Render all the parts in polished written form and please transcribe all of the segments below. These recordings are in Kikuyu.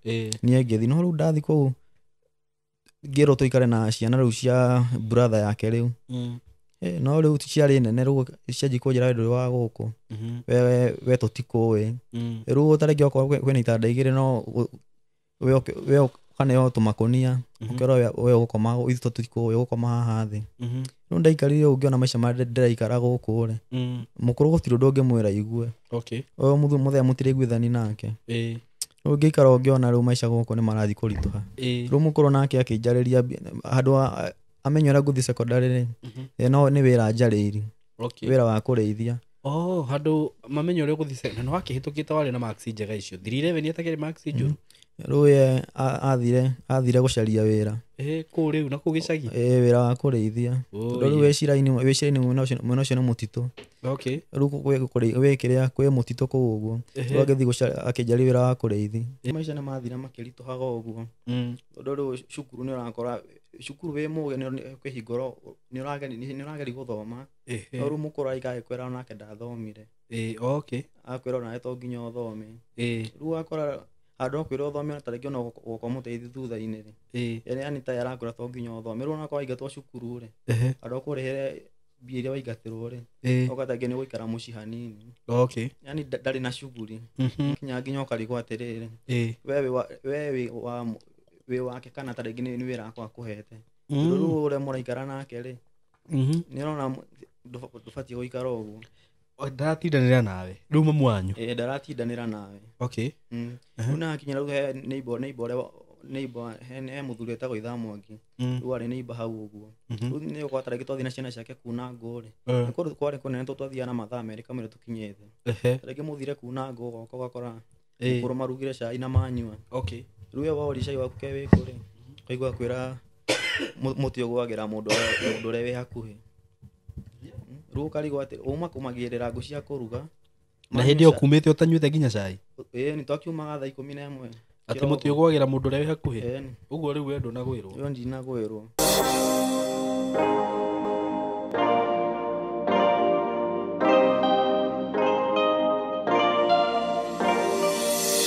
ciana. Niĩ ngĩthiĩ no rĩu ndathi kũu ngĩrwo tũikare na ciana rĩu cia brother yake rĩu. No rĩu ciarĩ nene rĩu cianjia kũnjĩra we ndũrĩ wa gũkũ. We tũtikũĩ. Rĩu ta rĩngĩ okorwo kwĩna itanda igĩrĩ no we ũkaneo tũmakũnia ũkerwo we ũgũkoma ithuĩ tũtikũĩ ũgũkoma haha thĩ. Rĩu ndaikarire ũguo ngĩona maica marĩa ndĩraikara gũkũ rĩ, mũkũrũ gũtirĩ ũndũ ũngĩmwĩra aigue. Ũyũ mũthenya mũtiraiguithani nake. Rĩu ngĩikara ũguo ngĩona rĩu maica gũkũ nĩ marathiĩ kũritũha. Rĩu mũkũrũ nake akĩnjarĩria handũ amenye ũrĩa ngũthiĩ secondary rĩ, no nĩ wĩra njarĩirie. Wĩra wa kũrĩithia. Oh, handũ mamenye ũrĩa ũgũthiĩ na nĩ wakĩhĩtũkĩte warĩ na marks njega icio. 311 ĩtakĩrĩ marks njũru. Rĩu ye athire gũcaria wĩra. Kũu rĩu na kũu gĩcagi? Wĩra wa kũrĩithia. Tondũ rĩu wĩ cirainĩ mwena ũcio nĩ mũtitũ. Rĩu gwĩ kĩrĩa kwĩ mũtitũ kũu ũguo. Rĩu agĩthiĩ akĩnjaria wĩra wa kũrĩithia. Maica nĩ mathire makĩritũhaga ũguo. Tondũ rĩu cukuru nĩ ũrakora cukuru wĩ mũgĩ nĩ kwĩhingũra nĩ ũrageria gũthoma. No rĩu mũkũrũ araikara agĩkwĩra onake ndathomire. Agakwĩra onawe to nginya ũthome. Rĩu ũgakora handũ ha kwĩrwo ũthome ona ta rĩngĩ ona ũgoka ũmũteithie thutha-inĩ rĩ. Yaani ta ye arakwĩra to nginya ũthome. Rĩu onakorwo waingatwo cukuru rĩ, handũ ha ũkũrĩhĩre mbia iria waingatĩrwo rĩ, ũgakora ta rĩngĩ nĩ ũgũikara mũciĩ hanini. Yaani ndarĩ na shughuli. Nginya ũkarigwo atĩrĩrĩ, we wĩ wake kana ta rĩngĩ nĩ wĩra akwa akũhete. Tondũ rĩu ũrĩa mũraikara nake rĩ, nĩ ũrona ndũbatiĩ gũikara ũguo. Ndaratindanĩra nawe. Rĩu mamu wanyu? Ndaratindanĩra nawe. Rĩu nakinya rĩu he neighbor, neighbor ũrĩa neighbor, he mũthuri wĩtagwo Ithaa Mwangi. Rĩu arĩ neighbor hau ũguo. Rĩu nĩ ũgũkora ta rĩngĩ twathiĩ na ciana ciake kuna ngũ rĩ. Nĩ kũndũ kwarĩ kũnene tondũ twathiaga na mathaa merĩ kamũira tũkinyĩte. Ta rĩngĩ mũthire kuna ngũ ũgoka ũgakora mũkũrũ marugire cai na manyua. Rĩu we woria cai waku ke wĩkũ rĩ, ũkaigua akwĩra mũtĩ ũgwagĩra mũndũ ũrĩa wĩ hakuhĩ. Rĩu ũkarigwo atĩ uma kũmagĩrĩra ngũ cia kũruga. Na hĩndĩ ĩyo kumĩte ũtanyuĩte nginya cai? Ĩĩ, nĩ twakiumaga thaa 11. Atĩ mũtĩ ũgwagĩra mũndũ ũrĩa wĩ hakuhĩ? Ĩĩ. Ũguo rĩu we ndũnagwĩrwo? Rĩu ndinagwĩrwo.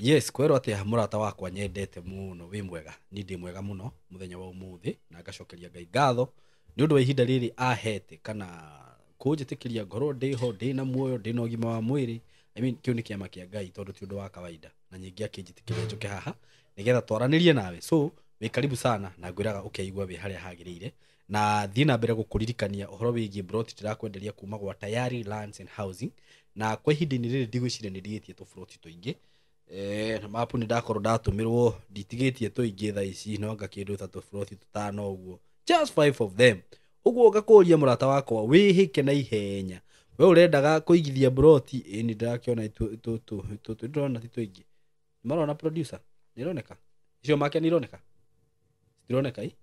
Yes, kwerwo atĩa mũrata wakwa nyendete mũno wĩ mwega. Niĩ ndĩ mwega mũno mũthenya wa ũmũthĩ na ngacokeria Ngai ngatho nĩ ũndũ wa ihinda rĩrĩ ahete kana kũnjĩtĩkĩria ngorwo ndĩho, ndĩna muoyo, ndĩna ũgima wa mwĩrĩ. Kĩu nĩ kĩama kĩa Ngai tondũ ti ũndũ wa kawaida. Na nyingĩ akĩnjĩtĩkĩria njoke haha nĩgetha twaranĩrie nawe. So, wĩ karibu sana na ngwĩraga ũkeigua wĩ harĩa hagĩrĩire. Na thiĩ na mbere gũkũririkania ũhoro wĩgiĩ plot ndĩrakwenderia kuma gwa Tayari Lands and Housing. Na kwa ihinda-inĩ rĩrĩ ndigwĩciria nĩ ndigĩtie tũburoti tũingĩ. Na mapu nĩ ndakorwo ndatũmĩrwo nditigĩtie tũingĩ thaa ici, no anga kĩndũ ta tũburoti tũtano ũguo. Just 5 of them. Ũguo ngakũria mũrata wakwa wĩhĩke na ihenya. We ũrendaga kũigithia ploti, nĩ ndĩrakĩona ndĩrona ti tũingĩ. Marona producer? Nĩ ironeka? Icio make nĩ ironeka? Citironeka i?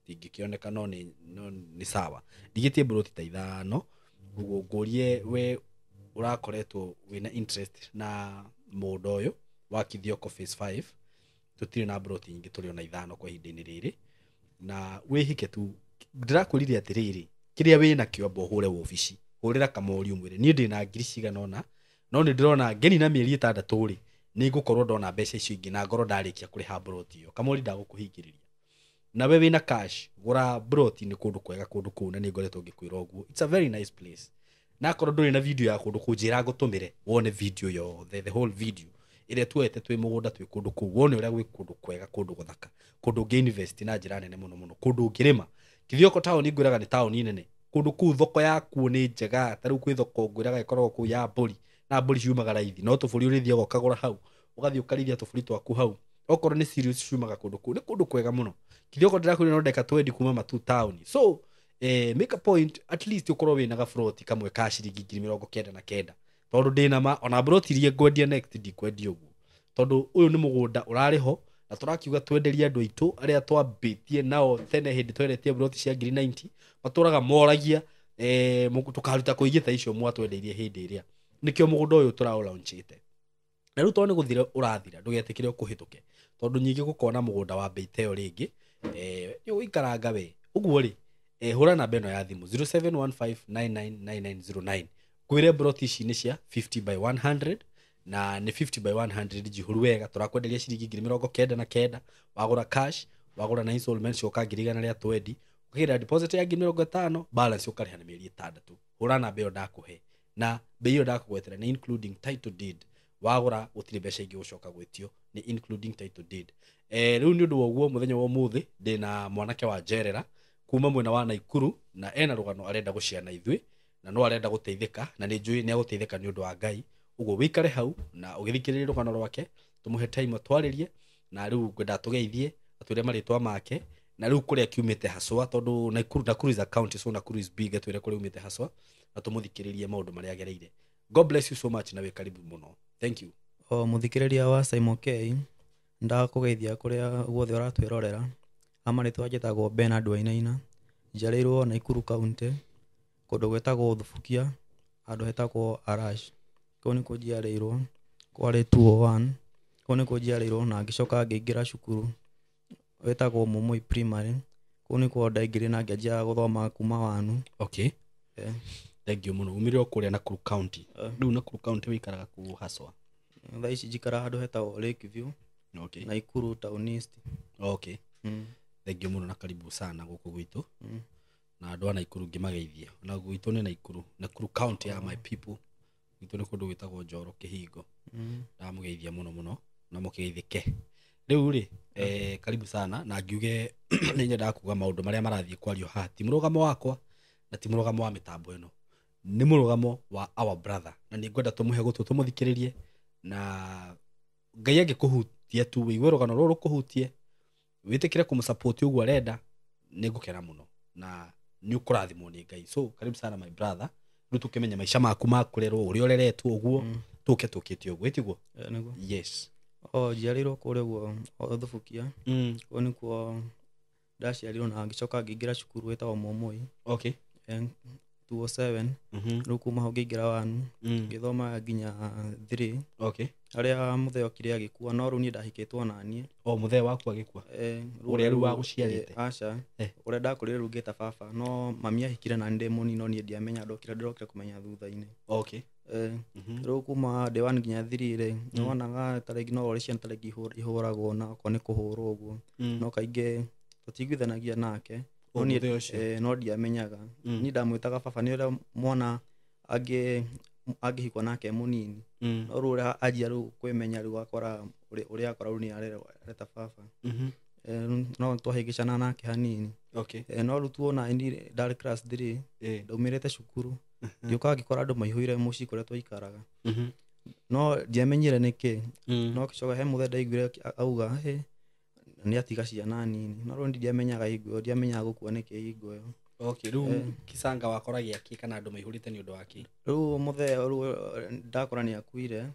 Citingĩkĩoneka no nĩ sawa. Ndigĩtie ploti ta ithano. Ũguo ngũrie we ũrakoretwo wĩna interest na mũgũnda ũyũ wa Kithioko phase 5. Tũtirĩ na ploti nyingĩ, tũrĩ ona ithano kwa ihinda-inĩ rĩrĩ. Na wĩhĩke tu. Ndĩrakwĩrire atĩrĩrĩ, kĩrĩa wĩnakĩo amba ũhũre wobici. Hũrĩra Kamori ũmwĩre niĩ ndĩna ngiri cigana ũna, no nĩ ndĩrona ngeni na mĩeri ĩtandatũ rĩ, nĩ ngũkorwo ndona mbeca icio ingĩ na ngorwo ndarĩkia kũrĩha ploti ĩyo. Kamori ndagũkũhingĩrĩria. Na we wĩna cash, gũra ploti nĩ kũndũ kwega kũndũ kũu na nĩ ngoretwo ngĩkwĩra ũguo. It's a very nice place. Na akorwo ndũrĩ na video ya kũndũ kũu, njĩra ngũtũmĩre wone video yothe, the whole video ĩrĩa tuoete twĩ mũgũnda twĩ kũndũ kũu, wone ũrĩa gwĩ kũndũ kwega, kũndũ gũthaka, kũndũ ũngĩ invest na njĩra nene mũno mũno, kũndũ ũngĩrĩma. Kithioko taũni ngwĩraga nĩ taũni nene. Kũndũ kũu thoko yakuo nĩ njega. Ta rĩu kwĩ thoko ngwĩraga ĩkoragwo kũu ya mbũri, na mbũri ciumaga raithi, no tũbũri ũrĩthiaga ũkagũra hau, ũgathiĩ ũkarĩithia tũbũri twaku hau. Okorwo nĩ cereals ciumaga kũndũ kũu, nĩ kũndũ kwega mũno. Kithioko ndĩrakwĩra no ndagĩka 20 kuma Matu taũni. So, make a point at least ũkorwo wĩna gaburoti kamwe ka ciringi ngiri mĩrongo kenda na kenda. Tondũ ndĩna ma, ona buroti iria ngwendia next ndikwendia ũguo. Tondũ ũyũ nĩ mũgũnda ũrarĩ ho, na tũrakiuga twenderie andũ aitũ arĩa twambĩtie nao tene hĩndĩ twendetie buroti cia ngiri 90, matũraga moragia, tũkaruta kũingĩ ta icio mwatwendeirie hĩndĩ ĩrĩa. Nĩkĩo mũgũnda ũyũ tũraũlaunchĩte. Na rĩu tondũ nĩ gũthira ũrathira, ndũgetĩkĩre ũkũhĩtũke. Tondũ nyingĩ gũkona mũgũnda wa bei ta ĩyo rĩngĩ, nĩ ũgũikaranga we. Ũguo rĩ, hũra namba ĩno ya thimũ, zero seven one five nine nine nine nine zero nine. Ngwĩre buroti ici nĩ cia 50 by 100, Na nĩ 50 by 100 njihũru wega, tũrakwenderia ciringi 99,000. Wagũra cash, wagũra na installment cioka 120,000, ũkagĩra deposit ya 50,000, balance ũkarĩha na mĩeri 6. Hũra namba ĩyo ndakũhe, na bei ĩyo ndakũgwetera nĩ including title deed. Wagũra gũtirĩ mbeca ingĩ gũcoka gwĩtio, nĩ including title deed. Rĩu nĩ ũndũ wa ũguo mũthenya wa ũmũthĩ ndĩna mwanake wa njerera kuma mwena wa Naikuru, na ena rũgano arenda gũciana ithuĩ, na no arenda gũteithĩka, na nĩ njũĩ nĩ agũteithĩka nĩ ũndũ wa Ngai. Ũguo wĩikare hau na ũgĩthikĩrĩria rũgano rwake, tũmũhe time atwarĩrie. Na rĩu ngwenda tũgeithie, atwĩre marĩtwa make na rĩu kũrĩa kiumĩte haswa, tondũ Nakuru is a county, so Nakuru is big. Atwĩre kũrĩa umĩte haswa na tũmũthikĩrĩrie maũndũ marĩa agereire. God bless you so much na wĩ karibu mũno. Thank you. O mũthikĩrĩria wa Simon K, ndakũgeithia kũrĩa guothe ũratwĩrorera. Amarĩtwa njĩtagwo Bernard Wainaina, njiarĩirwo Nakuru County, kũndũ gwĩtagwo Thubukia, handũ hetagwo Arash. Kũu nĩkuo njiarĩirwo, kwarĩ 201. Kũu nĩkuo njiarĩirwo na ngĩcoka ngĩingĩra cukuru wĩtagwo Mumui Primary. Kũu nĩkuo ndaingĩrire na ngĩanjia gũthoma kuma wanu. Okay. Thank you mũno. Umire o kũrĩa Nakuru County. Rĩu Nakuru County wĩikaraga kũ haswa? Thaa ici njikaraga handũ hetagwo Lakeview. Okay. Nakuru Town East. Okay. Thank you mũno na karibu sana gũkũ gwitũ. Na andũ a Nakuru ngĩmageithia. Na gwitũ nĩ Nakuru, Nakuru County ya my people. Gwitũ nĩ kũndũ gwĩtagwo Njoro Kĩhingo. Ndamũgeithia mũno mũno na mũkĩgeithĩke. Rĩu rĩ, karibu sana na ngiuge nĩ nyendaga kuga maũndũ marĩa marathiĩ kwario haha ti mũrũgamo wakwa na ti mũrũgamo wa mĩtambo ĩno, nĩ mũrũgamo wa our brother, na nĩ ngwenda tũmũhe gũtũ tũmũthikĩrĩrie, na Ngai angĩkũhutia tu wĩigue rũgano rũrũ rũkũhutie, wĩtĩkĩre kũmũsupport ũguo arenda, nĩ ngũkena mũno na nĩ ũkũrathimwo nĩ Ngai. So karibu sana my brother. Rĩu tũkĩmenya maica maku ma kũrerwo, ũrĩa ũreretwo ũguo, tũke tũkĩte ũguo, ĩtiguo? Nĩguo. Yes. O njiarĩirwo kũrĩa ũguo o Thubukia. Kũu nĩkuo ndaciarirwo na ngĩcoka ngĩingĩra cukuru wĩtagwo Momoi. Okay. 207. Rĩu kuma hau ngĩingĩra wanu, ngĩthoma nginya 3. Okay. Harĩa mũthee okire agĩkua, no rĩu niĩ ndahikĩtwo naniĩ. O mũthee waku agĩkua? Ũrĩa rĩu wagũciarĩte? Aca. Ũrĩa ndakũrire rĩu ngĩta baba, no mami ahikire nani ndĩ mũnini, no niĩ ndiamenya, ndokire ndĩrokire kũmenya thutha-inĩ. Okay. Rĩu kuma day 1 nginya 3 rĩ, nĩwonaga ta rĩngĩ no ũrĩ ciana ta rĩngĩ ihũragwo na okorwo nĩ kũhũrwo ũguo. No kaingĩ tũtigwithanagia nake. O mũthee ũcio? No ndiamenyaga. Niĩ ndamwĩtaga baba nĩ ũrĩa mwana angĩhikwo nake mũnini. No rĩu ũrĩa anjia rĩu kwĩmenya rĩu akora ũrĩa akora rĩu nĩ areta baba. No twahĩngĩcana nake hanini. Okay. No rĩu tuona niĩ ndarĩ class 3, ndaumĩrĩte cukuru. Ngĩũka ngĩkora andũ maihũire mũciĩ kũrĩa twaikaraga. No ndiamenyire nĩkĩ. No ngĩcoka he mũthenya ndaiguire auga, hĩ, nĩ atiga ciana nini. No rĩu ndiamenyaga hingo ĩyo, ndiamenyaga gũkua nĩkĩ hingo ĩyo. Okay, rĩu Kisanga wakora gĩakĩ kana andũ maihũrĩte nĩ ũndũ wa kĩ? Rĩu mũthee rĩu ndakora nĩ akuire.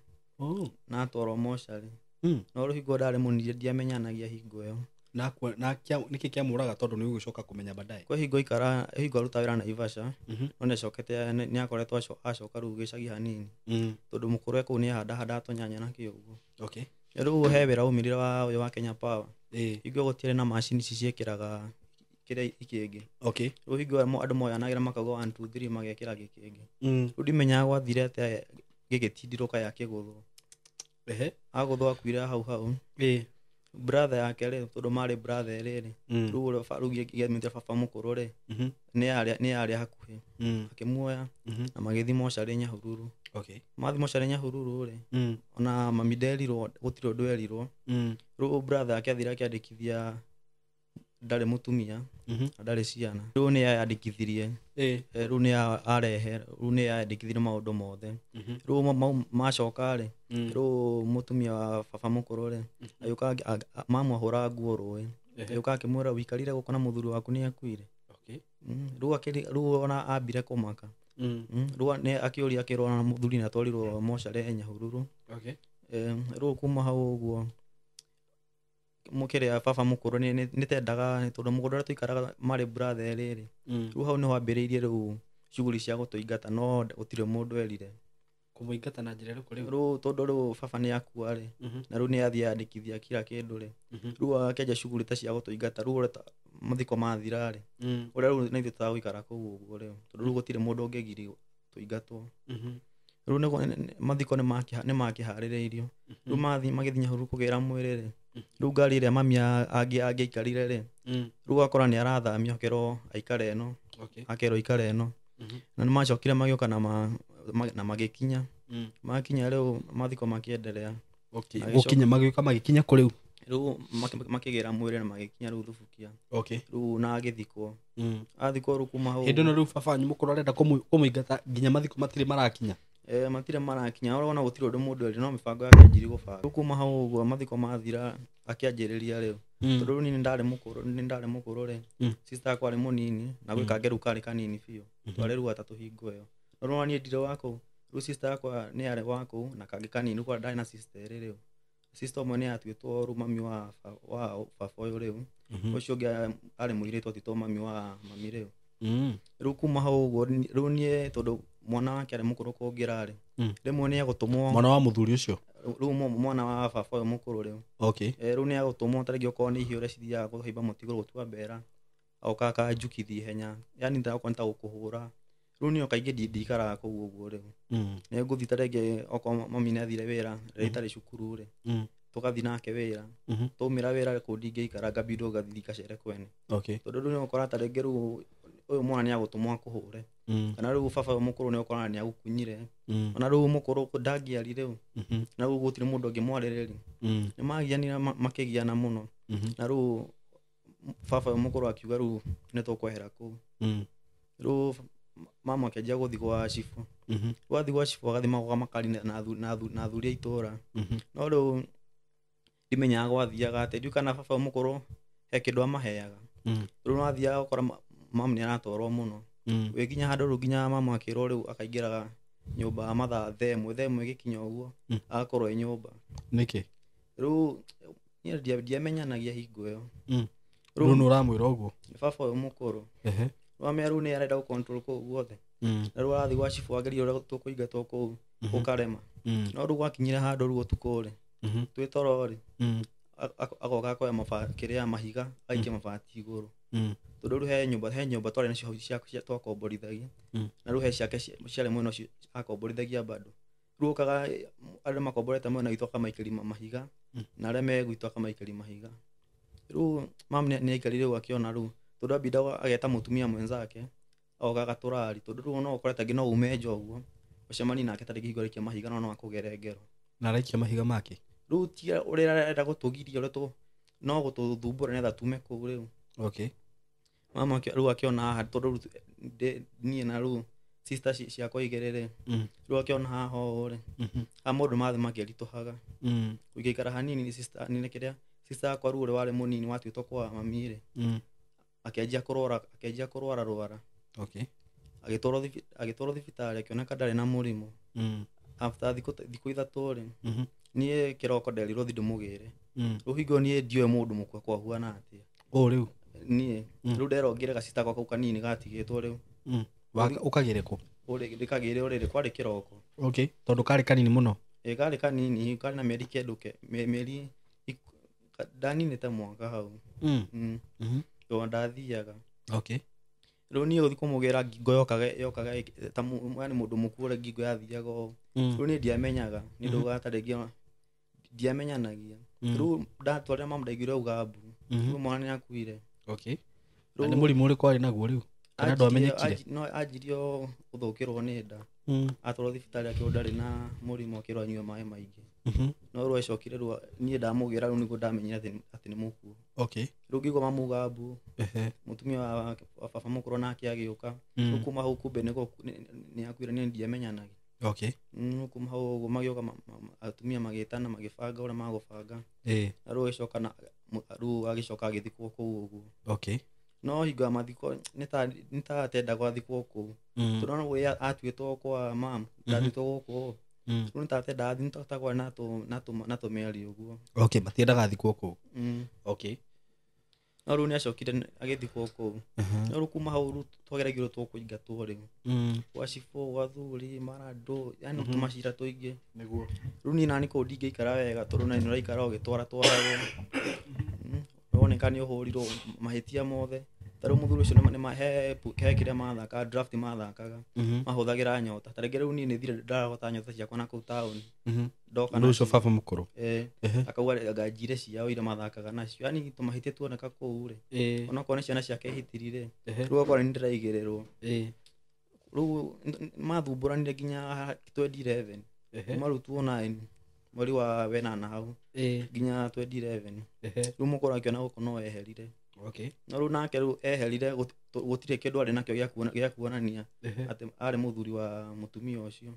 Na atwarwo mocarĩ. No rĩu hingo ndarĩ mũnini ndiamenyanagia hingo ĩyo. Na nĩkĩ kĩamũraga tondũ nĩ ũgũcoka kũmenya baadaye? Kwĩ hingo ikara, hingo aruta wĩra Naivasha, no nĩacokete, nĩakoretwo acoka rĩu gĩcagi hanini. Tondũ mũkũrũ kũu nĩahandahandaga tũnyanya na kĩ ũguo. Okay. Rĩu he wĩra waumĩrire wa ũyũ wa Kenya Power. Hingo ĩyo gũtiarĩ na macini ici ciĩkĩraga kĩrĩa ikĩngĩ. Okay. Rĩu hingo ĩyo andũ moyanagĩra makauga 1 2 3 magekĩra gĩkĩngĩ. Rĩu ndimenyaga gwathire atĩa gĩgĩtindirũka ya kĩgũthwo. Agũthwo akuire hau hau. Brother yake rĩ, tondũ marĩ brother erĩ rĩ, rĩu ũrĩa rĩu gĩamĩte baba mũkũrũ rĩ, nĩ arĩa hakuhĩ. Akĩmuoya na magĩthiĩ mocarĩ Nyahururu. Okay. Mathiĩ mocarĩ Nyahururu rĩ, ona mami nderirwo, gũtirĩ ũndũ erirwo. Rĩu brother yake athire akĩandĩkithia ndarĩ mũtumia, na ndarĩ ciana. Rĩu nĩ ayandĩkithirie. Rĩu nĩ arehe, rĩu nĩ ayandĩkithirie maũndũ mothe. Rĩu macoka rĩ, rĩu mũtumia wa baba mũkũrũ rĩ, agĩũka mamũhũraga nguo rũĩ. Agĩũka akĩmwĩra ũikarire gũkũ na mũthuri waku nĩ akuire. Okay. Rĩu ona ambire kũmaka. Rĩu nĩ akĩũria akĩrwo na mũthuri nĩ atwarirwo mocarĩ Nyahururu. Okay. Rĩu kuma hau ũguo mũkĩrĩa baba mũkũrũ nĩ tendaga tondũ mũgũnda ũrĩa tũikaraga marĩ brother erĩ rĩ. Rĩu hau nĩho ambĩrĩirie rĩu shughuli cia gũtũingata, no gũtirĩ mũndũ erire. Kũmũingata na njĩra ĩrĩkũ rĩu? Rĩu tondũ rĩu baba nĩ akua rĩ, na rĩu nĩ athiĩ andĩkithia kila kĩndũ rĩ. Rĩu akĩanjia shughuli ta cia gũtũingata, rĩu ũrĩa mathiko mathira rĩ, ũrĩa rĩu na ithuĩ tũtagũikara kũu ũguo rĩu, tondũ rĩu gũtirĩ mũndũ ũngĩgirio tũingatwo. Rĩu nĩguo mathiko nĩ makĩharĩrĩirio. Rĩu mathiĩ magĩthiĩ Nyahururu kũgĩra mwĩrĩ rĩ, rĩu ngari ĩrĩa mami angĩaikarire rĩ, rĩu akora nĩ arathamio akerwo aikare ĩno, akerwo aikare ĩno. Na nĩ macokire magĩũka na magĩkinya. Makinya rĩu mathiko makĩenderea. Okay. Gũkinya magĩũka magĩkinya kũ rĩu? Rĩu makĩgĩra mwĩrĩ na magĩkinya rĩu Thubukia. Okay. Rĩu na agĩthikwo. Athikwo rĩu kuma hau. Hĩndĩ ĩno rĩu baba wanyu mũkũrũ arenda kũmũingata nginya mathiko matirĩ marakinya. Matirĩ marakinya, ũrona gũtirĩ ũndũ mũndũ erire no mĩbango yake anjirie gũbanga. Rĩu kuma hau ũguo mathiko mathira akĩanjĩrĩria rĩu. Tondũ rĩu niĩ nĩ ndarĩ mũkũrũ rĩ, sister yakwa arĩ mũnini na gwĩ kangĩ rĩu karĩ kanini biũ. Twarĩ rĩu atatũ hingo ĩyo. No rĩu niĩ ndirĩ wa kũu. Rĩu sister yakwa nĩ arĩ wa kũu na kangĩ kanini rĩu ndarĩ na sister erĩ rĩu. Sister ũmwe nĩ atuĩtwo rĩu mami wa baba ũyũ rĩu. Ũcio ũngĩ arĩ mũirĩtu atuĩtwo mami wa mami rĩu. Rĩu kuma hau ũguo rĩu niĩ tondũ mwana wake arĩ mũkũrũ kũngĩra rĩ, rĩmwe nĩ egũtũmwo mwana wa mũthuri ũcio, rĩu mwana wa baba ũyũ mũkũrũ rĩu. Okay. Rĩu nĩ egũtũmwo ta rĩngĩ okorwo nĩ ihiũ ũrĩa cithiaga kũhaimba mũtĩ igũrũ gũtua mbera, agoka akanjukithia ihenya, yaani okorwo nĩ ta gũkũhũra. Rĩu niĩ kaingĩ ndikaraga kũu ũguo rĩu. Nĩ ngũthiĩ ta rĩngĩ okorwo mami nĩ athire wĩra rĩrĩa itarĩ cukuru rĩ, tũgathiĩ nake wĩra. Twaumĩra wĩra kũu ndingĩikara ngabindwo ngathiĩ ngacere kwene. Okay. Tondũ rĩu nĩ ũgũkora ta rĩngĩ rĩu ũyũ mwana nĩ agũtũmwo akũhũre. Kana rĩu baba ũyũ mũkũrũ nĩ ũkora nĩ agũkunyire. Ona rĩu mũkũrũ ndangĩari rĩu. Na rĩu gũtirĩ mũndũ ũngĩmwarĩrĩria. Nĩ magianire makĩgiana mũno. Na rĩu baba ũyũ mũkũrũ akiuga rĩu nĩ tũkwehera kũu. Rĩu mama akĩanjia gũthiĩ gwa cibũ. Rĩu athiĩ gwa cibũ agathiĩ magoka makari na athuri a itũũra. No rĩu ndimenyaga gwathiaga atĩa, ndiũĩ kana baba ũyũ mũkũrũ he kĩndũ amaheaga. Rĩu no athiaga ũgakora mama nĩ aratwarwo mũno. Wĩkinya handũ rĩu nginya mama akĩrwo rĩu akaingĩraga nyũmba mathaa thaa ĩmwe ĩgĩkinya ũguo, agakorwo ĩ nyũmba. Nĩkĩ? Rĩu niĩ ndiamenyanagia hingo ĩyo. Rĩu nĩ ũramwĩra ũguo? Baba ũyũ mũkũrũ. Wamenya rĩu nĩ arenda gũ-control kũu guothe. Na rĩu arathiĩ gwa cibũ ageria ũrĩa tũkũingatwo kũu, ũkarema. No rĩu gwakinyire handũ rĩu ũtukũ rĩ, twĩ toro rĩ, agoka akoya kĩrĩa mahiga, agaikia mabati igũrũ. Tondũ rĩu he nyũmba twarĩ nacio hau cia twakomborithagia. Na rĩu he ciake ciarĩ mwena ũcio akomborithagia bado. Rĩu okaga arĩa makomborete mwena witũ akamaikĩria mahiga, na arĩa me gwitũ akamaikĩria mahiga. Rĩu mama nĩ aikarire ũguo akĩona rĩu, tondũ ambindaga ageta mũtumia mwenzake, agoka agatũrari, tondũ rĩu no ũkore ta rĩngĩ no ume nja ũguo, ũcemanie nake ta rĩngĩ hingo araikia mahiga no no akũgere ngero. Na araikia mahiga make? Rĩu ti ũrĩa arenda gũtũgiria ũrĩa no gũtũthumbũra nĩgetha tume kũu rĩu. Okay. Mama rĩu akĩona haha tondũ rĩu niĩ na rĩu sister ciakwa igĩrĩ rĩ, rĩu akĩona haha ũũ rĩ, haha maũndũ mathiĩ makĩritũhaga. Ũngĩikara hanini sister, nĩ kĩrĩa sister yakwa rĩu ũrĩa warĩ mũnini watuĩtwo kwa mami rĩ, akĩanjia kũrwara rwara. Okay. Agĩtwarwo thibitarĩ akĩoneka ndarĩ na mũrimũ. After thikũ ithatũ rĩ, niĩ kĩroko nderirwo thiĩ ndĩmũgĩre. Rĩu hingo niĩ ndiũĩ mũndũ mũkue kwahuana atĩa. Ũũ rĩu? Niĩ. Rĩu nderwo ngĩre gacita gakwa kau kanini gatigĩtwo rĩu. Ũkagĩre kũ? Ndĩkagĩre ũrĩrĩ, kwarĩ kĩroko. Okay, tondũ karĩ kanini mũno. Ĩ, karĩ kanini, karĩ na mĩeri kĩndũ mĩeri ndaninĩte mwaka hau. Tondũ ndathiaga. Okay. Rĩu niĩ gũthiĩ kũmũgĩra ngingo yokaga ta yaani mũndũ mũkuũ ũrĩa ngingo yathiaga ũũ. Rĩu niĩ ndiamenyaga, nĩ ndaugaga ta rĩngĩ ndiamenyanagia. Rĩu ndatwarĩra mama ndaiguire auga mbu. Rĩu mwana nĩ akuire. Okay. Na nĩ mũrimũ ũrĩkũ arĩ naguo rĩu? Kana ndwamenyekire? No anjirio gũthũkĩrwo nĩ nda. Atwarwo thibitarĩ akĩrwo ndarĩ na mũrimũ, akĩrwo anyue maĩ maingĩ. No rĩu acokire rĩu niĩ ndamũgĩra rĩu nĩguo ndamenyire atĩ nĩ mũkuũ. Okay. Rĩu ngĩigua mamuga mbu. Mũtumia wa baba mũkũrũ nake agĩũka. Rĩu kuma hau kumbe nĩ akuire, niĩ ndiamenyanagia. Okay. Rĩu kuma hau ũguo magĩũka atumia magĩtana magĩbanga ũrĩa magũbanga. Na rĩu agĩcoka na rĩu agĩcoka agĩthikwo kũu ũguo. Okay. No hingo ya mathiko nĩ ta atendaga athikwo kũu. Tondũ no we atuĩtwo kwa mam, ndatuĩtwo gũkũ. Rĩu nĩ ta atendaga athiĩ, nĩ ta kwarĩ na tũmĩario ũguo. Okay, matiendaga athikwo kũu. Okay. No rĩu nĩ acokire agĩthikwo kũu. No rĩu kuma hau rĩu twageragio tũkũingatwo rĩu. Gwa cibũ, gwa thuri, mara ndũ, yaani tũmacira tũingĩ. Nĩguo. Rĩu niĩ nani kũu ndingĩikara wega tondũ nani ũraikara ũgĩtwaratwaragwo. Woneka nĩ ũhũrirwo mahĩtia mothe. Ta rĩu mũthuri ũcio nĩ he kĩrĩa mathakaga, draft mathakaga, mahũthagĩra nyota. Ta rĩngĩ rĩu niĩ nĩ thire ndarogota nyota ciakwa na kũu taũni. Ndoka Nũ ũcio baba mũkũrũ? Akauga anga njire ciao iria mathakaga nacio. Yaani tũmahĩtia tuoneka kũu rĩ, onokorwo nĩ ciana ciake ihĩtiri rĩ, rĩu okorwo nĩ ndĩraigĩrĩrwo. Rĩu mathumbũranire nginya 2011. Kuma rĩu 2009 mweri wa wenana hau nginya 2011. Rĩu mũkũrũ akĩona gũkũ no eherire. No rĩu nake rĩu eherire, gũtirĩ kĩndũ arĩ nakĩo gĩa kuonania atĩ arĩ mũthuri wa mũtumia ũcio.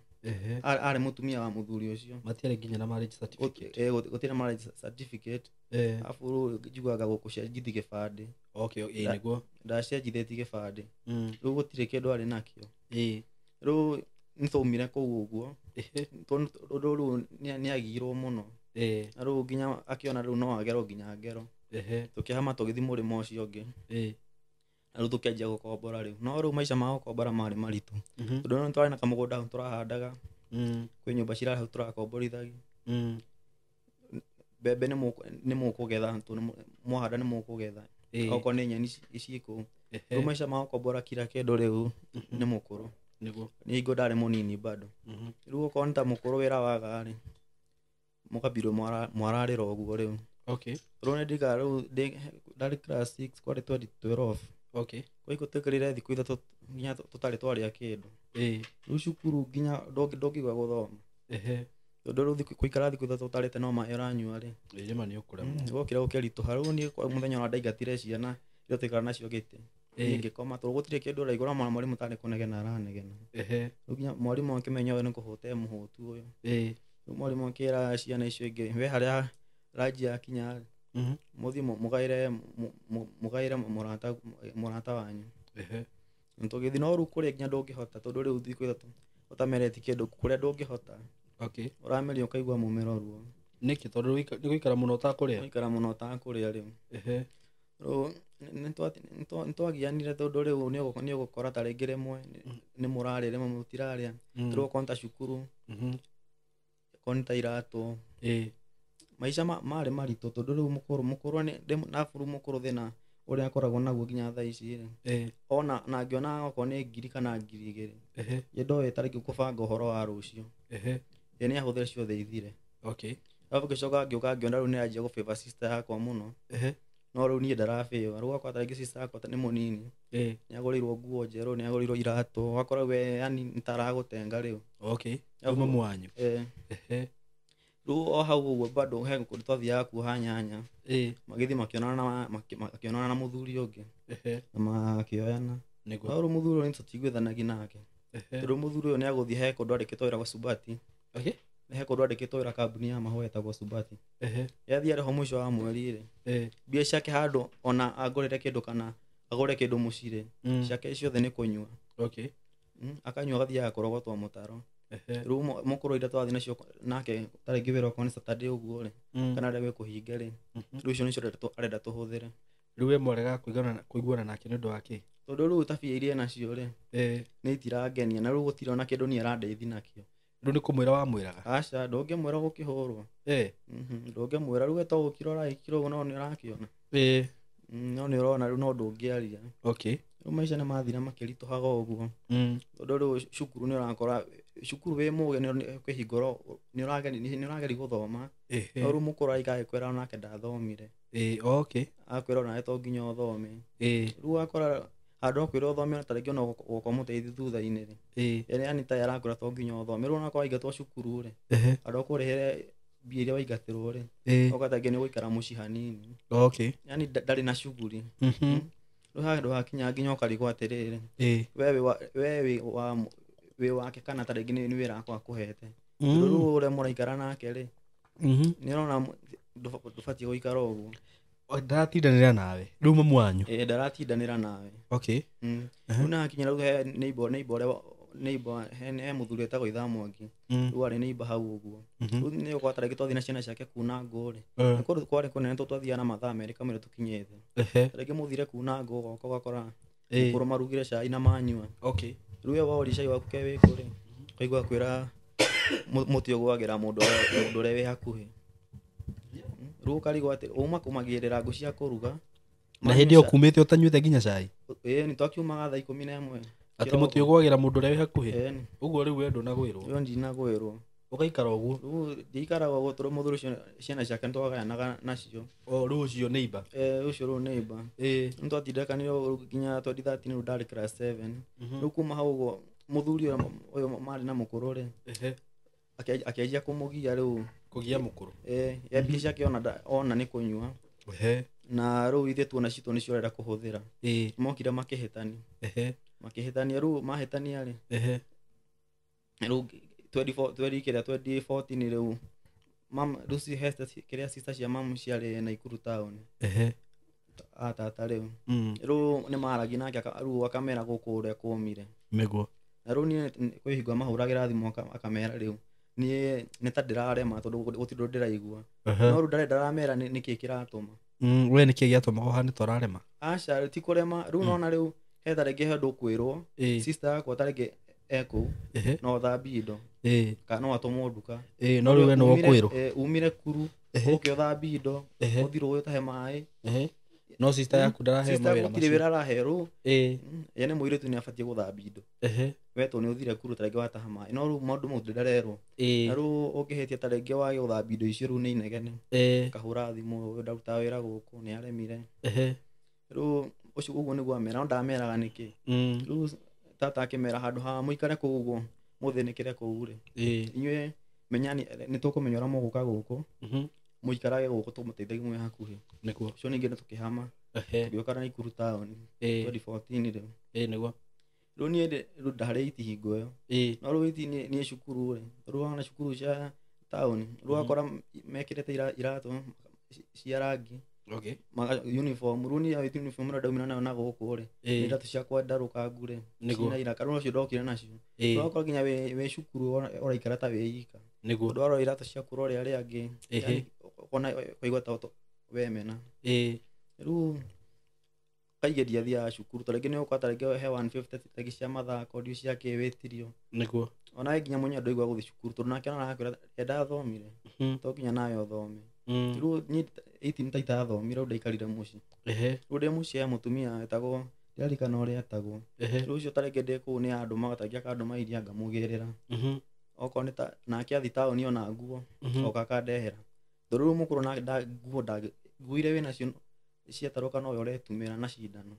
Arĩ mũtumia wa mũthuri ũcio. Matiarĩ nginya na marriage certificate. Gũtirĩ marriage certificate. Arabu rĩu njiguaga gũcenjithi gĩbandĩ. Okay, nĩguo. Ndacenjithĩtie gĩbandĩ. Rĩu gũtirĩ kĩndũ arĩ nakĩo. Rĩu nĩtwaumire kũu ũguo. Tondũ rĩu nĩagirwo mũno. Na rĩu nginya akĩona rĩu no agerwo nginya ngero. Tũkĩhama tũgĩthiĩ mũrĩmo ũcio ũngĩ. Na rĩu tũkĩanjia gũkombora rĩu. No rĩu maica ma gũkombora marĩ maritũ. Tondũ rĩu nĩtwarĩ na kamũgũnda hau tũrahandaga. Kwĩ nyũmba cirarĩ hau tũrakomborithagia. Mbembe nĩ mũkũgetha, tondũ mwahanda nĩ mũkũgetha. Okorwo nĩ nyeni ciĩ kũu. Rĩu maica ma gũkombora kila kĩndũ rĩu nĩ mũkũrũ. Nĩguo. Niĩ hingo ndarĩ mũnini bado. Rĩu okorwo nĩ ta mũkũrũ wĩra waga rĩ, mũkambirwo mwararĩra ũguo rĩu. Rĩu nĩ ndirikanaga rĩu ndarĩ class 6 kwarĩ 2012. Kwa hivyo twaikarire thikũ ithatũ nginya tũtarĩ twarĩa kĩndũ. Rĩu cukuru nginya ndũngĩigua gũthoma. Tondũ rĩu gũikara thikũ ithatũ ũtarĩte no maĩ ũranyua rĩ. Rĩma nĩ ũkũremwo. Wokĩra ũkĩritũha. Rĩu niĩ kwa mũthenya ũrĩa ndaingatire ciana iria twaikara nacio gĩtĩ. Niĩ ngĩkoma tondũ gũtirĩ kĩndũ ũraigua, ũramwona mwarimũ tarĩ kũnegena aranegena. Rĩu nginya mwarimũ akĩmenya ũyũ nĩ kũhũta mũhũtu ũyũ. Rĩu mwarimũ akĩra ciana icio ingĩ, we harĩa ranji yakinya rĩ, mũthiĩ mũgaĩre mũrata wanyu. Tũgĩthiĩ no rĩu kũrĩa nginya ndũngĩhota tondũ rĩu thikũ ithatũ ũtamereti kĩndũ kũrĩa ndũngĩhota. Ũrameria ũkaigua mũmero ruo. Nĩkĩ? Tondũ nĩ gũikara mũno ũtakũrĩa? Gũikara mũno ũtakũrĩa rĩu. Rĩu nĩtwagianire tondũ rĩu nĩ ũgũkora ta rĩngĩ rĩmwe nĩ mũrarĩa, rĩmwe mũtirarĩa. Rĩu okorwo nĩ ta cukuru, okorwo nĩ ta iratũ. Maica marĩ maritũ tondũ rĩu mũkũrũ nĩ, rĩmwe na buru mũkũrũ thĩna ũrĩa akoragwo naguo nginya thaa ici rĩ. Ona, na angĩona okorwo nĩ ngiri kana ngiri igĩrĩ. Ye ndoĩ ta rĩngĩ kũbanga ũhoro wa rũciũ. Ye nĩ ahũthĩre ciothe ithire. Arabu ngĩcoka ngĩũka ngĩona rĩu nĩ anjia gũ-favor sister yakwa mũno. No rĩu niĩ ndarabĩwa. Rĩu ũgakora ta rĩngĩ sister yakwa nĩ mũnini. Nĩ agũrĩirwo nguo njerũ, nĩ agũrĩirwo iratũ. Ũgakora we yani nĩ ta aragũtenga rĩu. Rĩu mamu wanyu. Rĩu o hau ũguo bado he kũndũ twathiaga kuoha nyanya. Magĩthiĩ makĩonana na mũthuri ũngĩ. Na makĩoyana. No rĩu mũthuri ũyũ tũtiguithanagia nake. Tondũ mũthuri ũyũ nĩ agũthiĩ he kũndũ andĩkĩtwo wĩra gwa Subati. Nĩ he kũndũ andĩkĩtwo wĩra kambuni ya mahũa ĩtagwo Subati. Yathiĩ arĩhwo mũico wa mweri rĩ. Mbia ciake handũ ona angũrĩre kĩndũ kana agũre kĩndũ mũciĩ rĩ. Ciake ciothe nĩ kũnyua. Akanyua agathiaga kũrogotwo mũtaro. Rĩu mũkũrũ iria twathiĩ nacio nake ta rĩngĩ wĩra okorwo nĩ Saturday ũguo rĩ, kana rĩrĩa wĩ kũhinga rĩ, rĩu icio nĩcio arenda tũhũthĩre. Rĩu we mwarega kũiguana nake nĩ ũndũ wa kĩ? Tondũ rĩu tabia iria nacio rĩ, nĩ itirangenia, na rĩu gũtirĩ ona kĩndũ niĩ arandeithia nakĩo. Rĩu nĩ kũmwĩra wamwĩraga? Aca, ndũngĩmwĩra gũkĩhũrwo. Ndũngĩmwĩra, rĩu we to gũkira ũragĩkira ũguo no nĩ ũrakĩona. No nĩ ũrona rĩu no ndũngĩaria. Rĩu maica nĩ mathira makĩritũhaga ũguo. Tondũ rĩu cukuru nĩ ũrakora, cukuru wĩ mũgĩ nĩ kwĩhingũra, nĩ ũrageria gũthoma. No rĩu mũkũrũ araikara agĩkwĩra onake ndathomire. Akwĩra onawe to nginya ũthome. Rĩu wakora handũ ha kwĩrwo ũthome ta rĩngĩ ona ũgoka ũmũteithie thutha-inĩ rĩ. Yani ta arakwĩra to nginya ũthome. Rĩu onakorwo waingatwo cukuru rĩ, handũ ha kũrĩhĩre mbia iria waingatĩrwo rĩ, ũgata rĩngĩ nĩ ũgũikara mũciĩ hanini. Yani ndarĩ na shughuli. Rĩu handũ hakinya nginya ũkarigwo atĩrĩrĩ, we wĩ wake kana ta rĩngĩ nĩ wĩra wakwa akũhete. Tondũ rĩu ũrĩa mũraikara nake rĩ, nĩ ũrona ndũbatiĩ gũikara ũguo. Ndaratindanĩra nawe. Rĩu mamu wanyu? Ndaratindanĩra nawe. Rĩu nakinya rĩu he neighbor, neighbor ũrĩa neighbor, he mũthuri wĩtagwo Ithaa Mwangi. Rĩu arĩ neighbor hau ũguo. Rĩu nĩ ũgũkora ta rĩngĩ twathiĩ na ciana ciake kuna ngũ rĩ. Nĩ kũndũ kwarĩ kũnene tondũ twathiaga na mathaa merĩ kamũira tũkinyĩte. Ta rĩngĩ mũthire kuna ngũ ũgoka ũgakora mũkũrũ marugire cai na manyua. Rĩu we woria cai waku ke wĩkũ rĩ, ũkaigua kwĩra mũtĩ ũgwagĩra mũndũ ũrĩa wĩ hakuhĩ. Rĩu ũkarigwo atĩ uma kũmagĩrĩra ngũ cia kũruga, Na hĩndĩ ĩyo kumĩte ũtanyuĩte nginya cai? Ĩĩ nĩ twakiumaga thaa 11. Atĩ mũtĩ ũgwagĩra mũndũ ũrĩa wĩ hakuhĩ? Ĩĩ. Ũguo rĩu we ndũnagwĩrwo? Rĩu ndinagwĩrwo. Ũgaikara ũguo? Rĩu ndiikaraga ũguo tondũ mũthuri ũcio ciana ciake nĩtwagayanaga nacio. O rĩu ũcio neighbor? Ĩĩ ũcio rĩu neighbor. Ĩĩ. Nĩtwatindĩkanire nginya 2013 rĩu ndarĩ class 7. Rĩu kuma hau ũguo mũthuri ũyũ marĩ na mũkũrũ rĩ, akĩanjia kũmũgia rĩu. Kũgia mũkũrũ? Ĩĩ, ye mbia ciake ona nĩ kũnyua. Na rĩu ithuĩ tuona citũ nĩcio arenda kũhũthĩra. Ĩĩ. Mokire makĩhĩtania. Makĩhĩtania rĩu mahĩtania rĩ. Rĩu 2014 rĩu mam rĩu kĩrĩa sister cia mamu ciarĩ Naikuru town. Atata rĩu. Rĩu nĩ maragia nake rĩu akamera gũkũ ũrĩa kũmire. Nĩguo. Na rĩu niĩ kwĩ hingo amahũragĩra thimũ akamera rĩu niĩ nĩ ta ndĩrarema tondũ gũtirĩ ũndũ ndĩraigua. No rĩu ndaramera nĩkĩ kĩratũma. We nĩkĩ gĩatũmaga ũhane ta ũrarema? Aca, ti kũrema. Rĩu nona rĩu he ta rĩngĩ he ũndũ ũkwĩrwo. Sister yakwa ta rĩngĩ ekũu, no thambie indo. Kana no atũmwo nduka. No rĩu we nĩwe ũkwĩrwo. Umire kuru, ũke ũthambie indo, ũthiĩ rũĩ ũtahe maĩ. No sister yaku ndarahe Sister mawĩra gũtirĩ macio. wĩra araherwo. Ye nĩ mũirĩtu nĩ abatiĩ gũthambia indo. We tondũ nĩ ũthire kuru ta rĩngĩ wataha maĩ. No rĩu maũndũ mau ndarerwo. Na rĩu ũngĩhĩtia ta rĩngĩ wage gũthambia indo icio rĩu nĩ inegene. Kahũra thimũ, ũyũ ndarutaga wĩra gũkũ, nĩ aremire. Rĩu ũcio ũguo nĩguo amera, no ndameraga nĩkĩ. Rĩu tata akĩmera handũ ha mũikare kũu ũguo, mũthĩnĩkĩre kũu rĩ. Inyuĩ menyani, nĩ tũkũmenya ũrĩa mũgũka gũkũ. Mũikarage gũkũ tũmũteithagie mwĩ hakuhĩ. Nĩguo. Ũcio ningĩ nĩ tũkĩhama. Tũgĩũka Naikuru town. 2014 rĩu. Nĩguo. Rĩu niĩ rĩu ndarĩ iti hingo ĩyo. No rĩu iti niĩ cukuru rĩ. Rĩu wana cukuru cia town. Rĩu wakora mekĩrĩte iratũ cia rangi. Uniform. Rĩu niĩ uniform ĩrĩa ndaumire nayo na gũkũ rĩ. Nĩ iratũ ciakwa ndarũkangu rĩ. Cina iraka. Rĩu ũcio ndokire nacio. Rĩu wakora nginya wĩ cukuru ũraikara ta wĩ ika. Tondũ warora iratũ ciaku ũrore arĩa angĩ. Yaani, ũkona ũkaigua ta wemena. Rĩu kaingĩ ndiathiaga cukuru. Ta rĩngĩ nĩ ũgũkora ta rĩngĩ he 150 ta rĩngĩ cia mathako, ndiũ cia kĩ wĩtirio. Ona we nginya mwenyewe ndũigua gũthiĩ cukuru tondũ nake ona arakwĩra enda athomire. To nginya nawe ũthome. Rĩu niĩ 18 ta itathomire, rĩu ndaikarire mũciĩ. Rĩu ndĩ mũciĩ he mũtumia wetagwo, ndiririkana ũrĩa etagwo. Rĩu ũcio ta rĩngĩ ndĩ kũu nĩ andũmaga, ta rĩngĩ akandũma iria ngamũgĩrĩra. Okorwo nĩ ta nake athiĩ taũni ona nguo, oka akandehera. Tondũ rĩu mũkũrũ nake nguo nguo iria wĩnacio ciatarũka nowe ũretumĩra na cindano.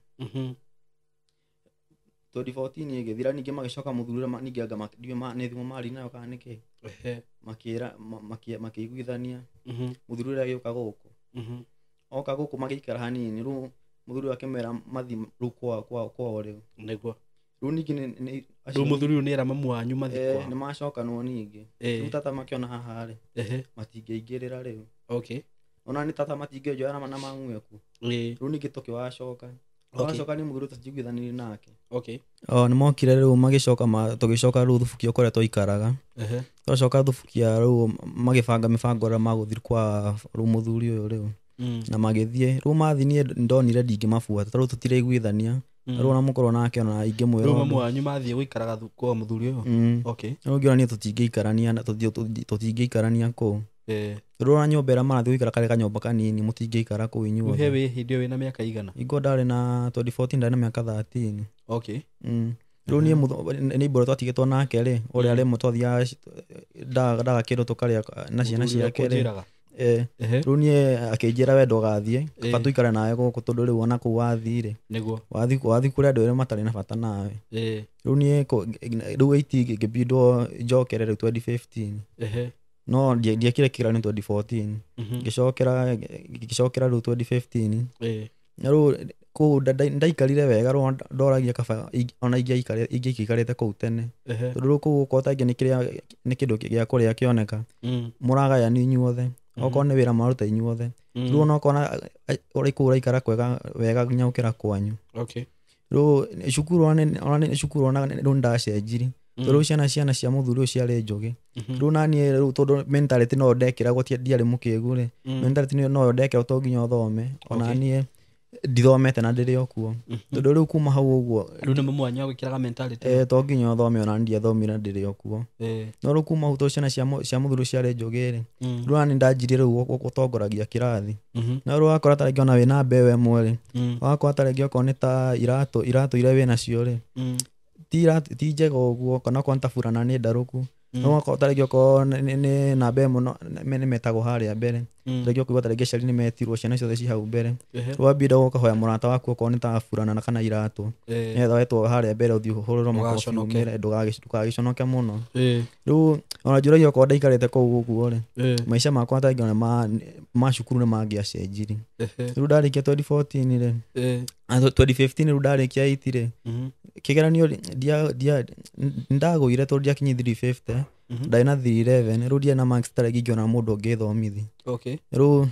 2014 ĩgĩthira, ningĩ magĩcoka mũthuri ũrĩa ningĩ anga ndiũĩ nĩ thimũ marĩ nayo kana nĩkĩ. Makĩra, makĩiguithania. Mũthuri ũrĩa agĩũka gũkũ. Oka gũkũ magĩikara hanini, rĩu mũthuri ũrĩa akĩmera mathiĩ rĩu kwao rĩu. Nĩguo. Rĩu ningĩ nĩ acio Rĩu mũthuri ũyũ nĩera mamu wanyu mathiĩ kwao. Nĩ macokanwo ningĩ. Rĩu tata makĩona haha rĩ, matingĩingĩrĩra rĩu. Ona nĩ tata matingĩnjoya na mamu eku. Rĩu ningĩ tũkĩwacoka. Twacoka nĩ mũthuri tũtiguithanirie nake. O, nĩ mokire rĩu magĩcoka tũgĩcoka rĩu Thubukia kũrĩa twaikaraga. Twacoka Thubukia rĩu magĩbanga mĩbango ĩrĩa magũthiĩ kwa rĩu mũthuri ũyũ rĩu. Na magĩthiĩ. Rĩu mathiĩ niĩ ndonire ndingĩmabuata tondũ tũtiraiguithania. Rĩu ona mũkũrũ nake ona ingĩmwĩra Rĩu ũndũ. mamu wanyu mathiĩ gũikaraga kwa mũthuri ũyũ? Rĩu ngĩona niĩ tũtingĩikarania na tũtingĩikarania kũu. Rĩu ona nyũmba ĩrĩa marathiĩ gũikara karĩ kanyũmba kanini, mũtingĩikara kũu inyuothe. He wĩ hĩndĩ ĩyo wĩna mĩaka igana? Hingo ndarĩ na 2014 ndarĩ na mĩaka 13. Rĩu niĩ nĩ imbũra twatigĩtwo nake rĩ, ũrĩa rĩmwe twathiaga ndaga kĩndũ tũkarĩa na ciana Mũthuri ũrĩa ciake rĩ. ũkũnjĩraga? Rĩu niĩ akĩnjĩra we ndũgathiĩ, kaba tũikare nawe gũkũ tondũ rĩu ona kũu wathiĩ rĩ. Wathiĩ kũrĩ andũ erĩ matarĩ na bata nawe. Rĩu niĩ rĩu 8 ngĩbindwo njokere rĩu 2015. No ndiekire kĩgeranio 2014. Ngĩcokera rĩu 2015. Na rĩu kũu ndaikarire wega, rĩu ndoragia kaba ona ingĩikarĩte kũu tene. Tondũ rĩu kũu gũkorwo ta ingĩ nĩ kĩrĩa, nĩ kĩndũ gĩa kũrĩa kĩoneka. Mũragayani inyuothe. Okorwo nĩ wĩra mwaruta inyuothe. Rĩu ona okorwo ũrĩ kũu ũraikara kwega wega nginya gũkĩra kwanyu. Rĩu cukuru ona nĩ cukuru ona rĩu ndacenjirie. Tondũ rĩu ciana cia mũthuri ũyũ ciarĩ njũgĩ. Rĩu naniĩ rĩu tondũ mentality no ndekĩragwo, ndiarĩ mũkĩgu rĩ. Mentality no ndekĩragwo to nginya ũthome. Ona niĩ Ndithomete na ndĩrĩ o kuo. Tondũ rĩu kuma hau ũguo Rĩu nĩ mwanya gwĩkĩraga mentality. To nginya ũthome, ona ndiathomire na ndĩrĩ o kuo. No rĩu kuma hau tondũ ciana cia mũthuri ciarĩ njũgĩ rĩ, rĩu ona nĩ ndanjirie rĩu gũtongoragia kĩrathi. No rĩu wakora ta rĩngĩ ona wĩna mbeũ ĩmwe rĩ, wakora ta rĩngĩ okorwo nĩ ta iratũ iria wĩnacio rĩ, ti iratũ ti njega ũguo, kana okorwo nĩ ta burana nĩ ndarũku. No wakorwo ta rĩngĩ okorwo nĩ namba ĩmwe nĩ metagwo harĩa mbere, rĩngĩ ũkaigua ta rĩngĩ aciari nĩ metirwo, ciana ciothe ci hau mbere. Rĩu wambia ũkahoya mũrata waku okorwo nĩ ta burana kana iratũ, nĩgetha wetwo harĩa mbere ũthiĩ ũhũrĩrwo makobi umĩre, ndũgagĩconoke mũno. Rĩu ona njũragia okorwo ndaikarĩte kũu ũguo rĩ, maica makwa ta rĩngĩ ona ma cukuru nĩ mangĩacenjirie. Rĩu ndarĩkia 2014 rĩ, 2015 rĩu ndarĩkia 8 rĩ, kĩgeranio ndagũire tondũ ndiakinyia 350, ndarĩ na 311. Rĩu ndiarĩ na marks ta rĩngĩ ingĩona mũndũ ũngĩthomithia. Rĩu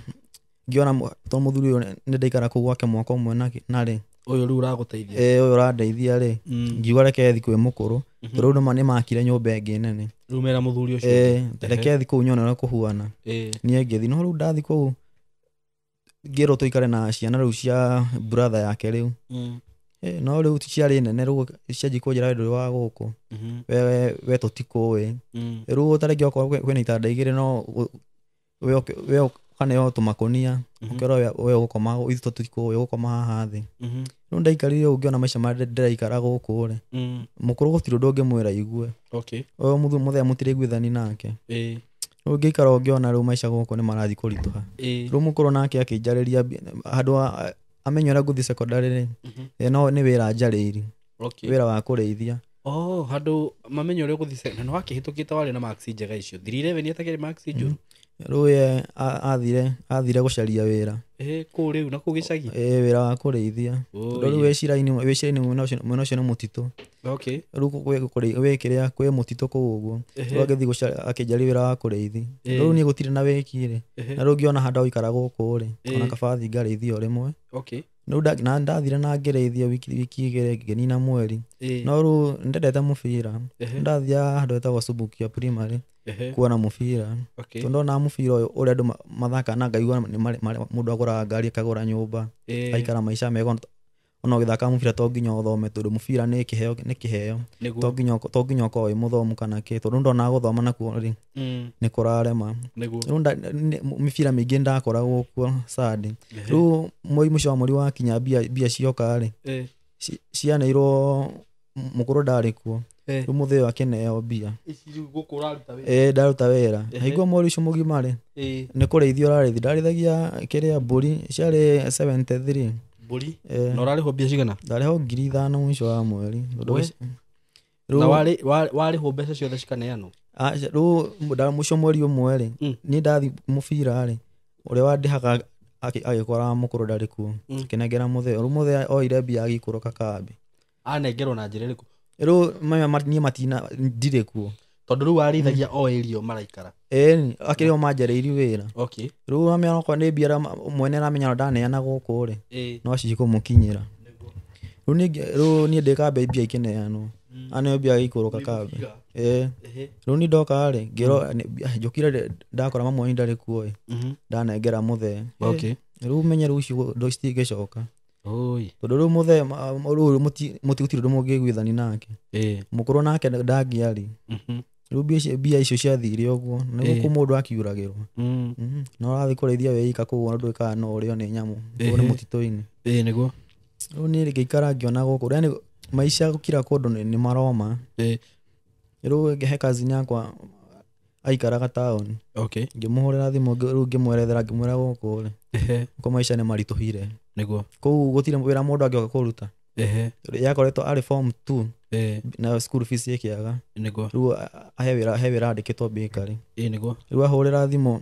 ngĩona tondũ mũthuri ũyũ nĩ ndaikara kũu gwake mwaka ũmwe narĩ Ũyũ rĩu ũragũteithia. Ũyũ ũrandeithia rĩ, ngiuga reke thiĩ kwĩ mũkũrũ, tondũ rĩu nĩ makire nyũmba ĩngĩ nene. Rĩu mera mũthuri ũcio. Reke thiĩ kũu nyone ũrĩa kũhuana. Niĩ ngĩthiĩ, no rĩu ndathiĩ kũu ngĩrwo tũikare na ciana rĩu cia brother yake rĩu. No rĩu ciarĩ nene, rĩu cianjia kũnjĩra we ndũrĩ wa gũkũ, we tũtikũĩ. Rĩu ta rĩngĩ okorwo kwĩna itanda igĩrĩ, no we ũkaneo tũmakũnia, ũkerwo we ũgũkoma, ithuĩ tũtikũĩ, ũgũkoma haha thĩ. Rĩu ndaikarire ũguo ngĩona maica marĩa ndĩraikara gũkũ rĩ, mũkũrũ gũtirĩ ũndũ ũngĩmwĩra aigue. Ũyũ mũthee mũtiraiguithani nake. Rĩu ngĩikara ũngĩona rĩu maica gũkũ nĩ marathiĩ kũritũha. Rĩu mũkũrũ nake akĩnjarĩria handũ amenya ũrĩa ngũthiĩ secondary rĩ, no nĩ wĩra njarĩirie. Wĩra wa kũrĩithia. Oh, handũ mamenya ũrĩa ũgũthiĩ na nĩ wakĩhĩtũkĩte warĩ na marks njega icio. 311 atakĩrĩ marks njũru. Rĩu ye athire gũcaria wĩra. Kũu rĩu na kũu gĩcagi? Wĩra wa kũrĩithia. Tondũ rĩu wĩ cirainĩ mwena ũcio nĩ mũtitũ. Rĩu wĩ kĩrĩa kwĩ mũtitũ kũu ũguo. Rĩu agĩthiĩ akĩnjaria wĩra wa kũrĩithi. Rĩu niĩ gũtirĩ na wĩki rĩ. Na rĩu ngĩona handũ ha gũikara gũkũ rĩ, ona kaba thiĩ ngarĩithie o rĩmwe. Rĩu na ndathire na ngĩrĩithia wiki igĩrĩ ngĩnina mweri. No rĩu ndendete mũbira. Ndathiaga handũ hetagwo Subukia Primary kuona mũbira. Tondũ ndona mũbira ũyũ ũrĩa andũ mathakaga na ngaigua mũndũ agũraga ngari, akagũra nyũmba, aikara maica mega. Ona ũgĩthaka mũbira to nginya ũthome, tondũ mũbira nĩ kĩheo, nĩ kĩheo. To nginya ũkorwo wĩ mũthomu kana kĩ, tondũ ndonaga gũthoma nakuo rĩ, nĩ kũrarema. Rĩu mĩbira mĩingĩ ndakoragwo kuo Sunday. Rĩu mũico wa mweri wakinya mbia cioka rĩ, cianeirwo mũkũrũ ndarĩ kuo. Rĩu mũthee ũyũ akĩneo mbia. Ici rĩu gũkũ ũraruta wĩra? Ndaruta wĩra. Haigua mweri ũcio mũgima rĩ, nĩ kũrĩithia ũrarĩithia. Ndarĩithagia kĩrĩa mbũri ciarĩ 73. Mbũri? Na ũrarĩhwo mbia cigana? Ndarĩhwo 5,000 mũico wa mweri. Na warĩhwo mbeca ciothe cikaneanwo? Rĩu mũico mweri ũmwe rĩ, niĩ ndathiĩ mũbira rĩ, ũrĩa wandĩhaga agĩkora mũkũrũ ndarĩ kuo. Akĩnengera mũthee. Rĩu mũthee oire mbia agĩikũrũka kambĩ. Anengerwo na njĩra ĩrĩkũ? Rĩu niĩ matina ndirĩ kuo. Tondũ rĩu warĩithagia o area maraikara. Akĩrĩ o manjarĩirie wĩra. Rĩu amenya okorwo nĩ mbia mwene aramenya ndaneana gũkũ rĩ, no cikũmũkinyĩra. Rĩu niĩ ndĩ kambĩ mbia ikĩneanwo. Aneo mbia agĩikũrũka kambĩ. Rĩu niĩ ndoka rĩ, ngĩrwo njũkire ndakora mamu wanyu ndarĩ kuo ĩ. Ndanengera mũthee. Rĩu menye rĩu icio ndo citingĩcoka. Tondũ rĩu mũthee rĩu gũtirĩ ũndũ mũngĩiguithania nake. Mũkũrũ nake ndangĩaria. Rĩu mbia icio ciathire ũguo, nĩ gũkũ mũndũ akiuragĩrwo. Na ũrathiĩ kũrĩithia wĩ ika kũu ona ndũĩ kana no ũrĩo nĩ nyamũ. Kũu nĩ mũtitũ-inĩ. Nĩguo. Rĩu niĩ ngĩikara ngĩona gũkũ, yaani maica gũkira kũndũ nĩ maroma. Rĩu he cousin yakwa aikaraga taũni. Ngĩmũhũrĩra thimũ, rĩu ngĩmwerethera, ngĩmwĩra gũkũ rĩ, gũkũ maica nĩ maritũhire. Kũu gũtirĩ wĩra mũndũ angĩoka kũruta. Yakoretwo arĩ form 2 na school fees ĩkĩaga. Rĩu he wĩra andĩkĩtwo bakery. Rĩu ahũrĩra thimũ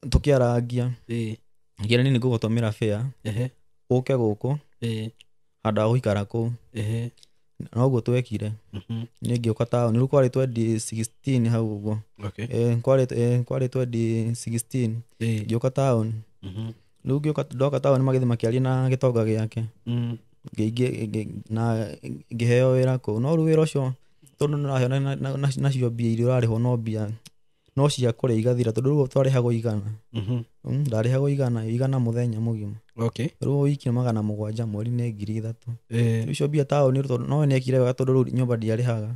tũkĩarangia. Ngĩra niĩ nĩngũgũtũmĩra fare. Ũke gũkũ. Handũ ha gũikara kũu. Noguo twekire. Niĩ ngĩũka taũni. Rĩu kwarĩ 2016 hau ũguo. Kwarĩ 2016. Ngĩũka taũni. Rĩu ngĩũka, ndoka taũni magĩthiĩ makĩaria na gĩtonga gĩake. Na ngĩheo wĩra kũu. No rĩu wĩra ũcio tondũ nĩũraheo nacio mbia iria ũrarĩhwo no mbia No cia kũrĩa igathira tondũ rĩu twarĩhagwo 100. Ndarĩhagwo 100 mũthenya mũgima. Okay. Rĩu wiki 700 mweri nĩ 3,000. Eh. Rĩu icio mbia taũni tondũ no nĩekire wega tondũ rĩu nyũmba ndiarĩhaga.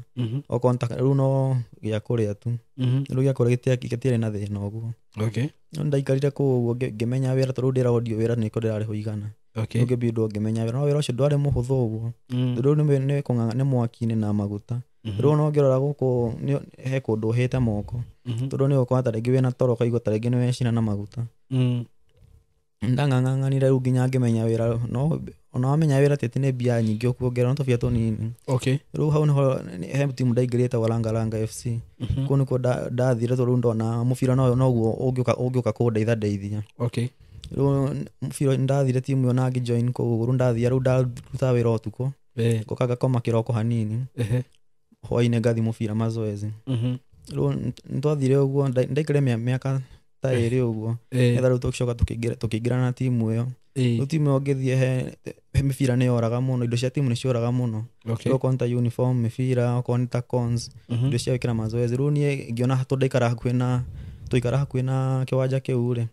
Okorwo nĩ rĩu no gĩa kũrĩa tu. Rĩu gĩa kũrĩa gĩtiarĩ na thĩna ũguo. Okay. No ndaikarire kũu ũguo ngĩmenya wĩra tondũ rĩu ndĩraondio wĩra nĩkĩo ndĩrarĩhwo 100. Okay. Rĩu ngĩbindwo ngĩmenya wĩra no wĩra ũcio ndwarĩ mũhũthũ ũguo. Tondũ rĩu nĩ mwaki-inĩ na maguta. Rĩu ona ũngĩrora gũkũ he kũndũ ũhĩte moko. Tondũ nĩ ũgũkora ta rĩngĩ wĩna toro ũkaigua ta rĩngĩ nĩ wecina na maguta. Ndang'ang'anire rĩu nginya ngĩmenya wĩra no ona wamenya wĩra ti atĩ nĩ mbia nyingĩ ũkuongerera no tũbia tũnini. Okay. Rĩu hau nĩho he timu ndaingĩrire ĩtagwo Langa Langa FC. Kũu nĩkuo ndathire tondũ rĩu ndona mũbira noguo ũngĩũka kũndeitha ndeithia. Okay. Rĩu mũbira ndathire timu ĩyo na ngĩjoin kũu rĩu ndathia rĩu ndarutaga wĩra ũtukũ. Ngoka ngakoma kĩroko hanini. Hwaĩ-inĩ ngathi mũbira mazoezi. Rĩu nĩtwathire ũguo ndaikarire mĩaka ta 2 ũguo. Nĩgetha rĩu tũgĩcoka tũkĩingĩra na timu ĩyo. Rĩu timu ĩyo ngĩthiĩ he mĩbira nĩ yoraga mũno, indo cia timu nĩ cioraga mũno. Okay. Okorwo nĩ ta uniform, mĩbira, okorwo nĩ ta cones, indo cia gwĩkĩra mazoezi. Rĩu niĩ ngĩona tondũ ndaikara hakuhĩ na tũikara hakuhĩ na kĩwanja kĩu rĩ,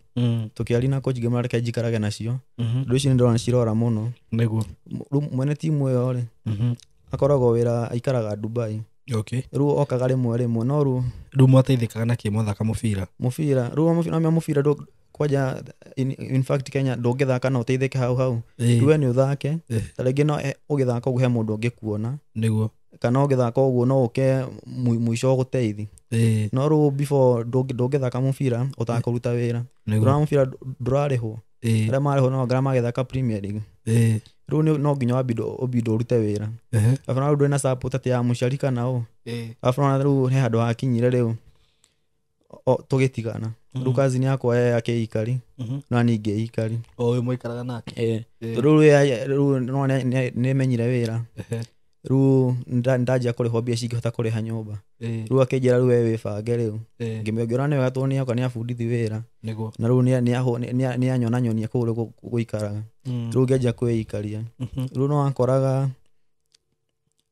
tũkĩaria na coach ngĩmwĩra reke njikarage nacio. Indo ici nĩndĩrona cirora mũno. Nĩguo. Rĩu mwene timu ĩyo rĩ, akoragwo wĩra aikaraga Dubai. Okay. Rĩu okaga rĩmwe rĩmwe no rĩu Rĩu mwateithĩkaga na kĩ mwathaka mũbira? Mũbira rĩu no mũbira kwanja in fact Kenya ndũngĩthaka no ũteithĩke hau hau. Rĩu we nĩ ũthake ta rĩngĩ no ũgĩthaka ũguo he mũndũ ũngĩkuona. Nĩguo. Kana ũgĩthaka ũguo no ũke mũico ũgũteithi. No rĩu before ndũngĩthaka mũbira ũtakũruta wĩra. Nĩguo. Ndũrona mũbira ndũrarĩhwo. Arĩa marĩhwo no anga magĩthaka Premier League. Rĩu no nginya ũbindwo ũrute wĩra. Arabu na rĩu ndũrĩ na support atĩ ya mũciari kana ũ. Arabu na rĩu he handũ hakinyire rĩu tũgĩtigana. Rĩu cousin yakwa ye akĩikari na niĩ ngĩikari. O ũyũ mũikaraga nake? Tondũ rĩu no nĩmenyire wĩra. Rĩu ndanjia kũrĩhwo mbia cingĩhota kũrĩha nyũmba. Rĩu akĩnjĩra rĩu we wĩbange rĩu. Ngĩona nĩ wega tondũ nĩoka nĩabudithi wĩra. Nĩguo. Na rĩu nĩanyona nyonia kũu rĩu gũikaraga. Rĩu ngĩanjia kwĩikaria. Rĩu no akoraga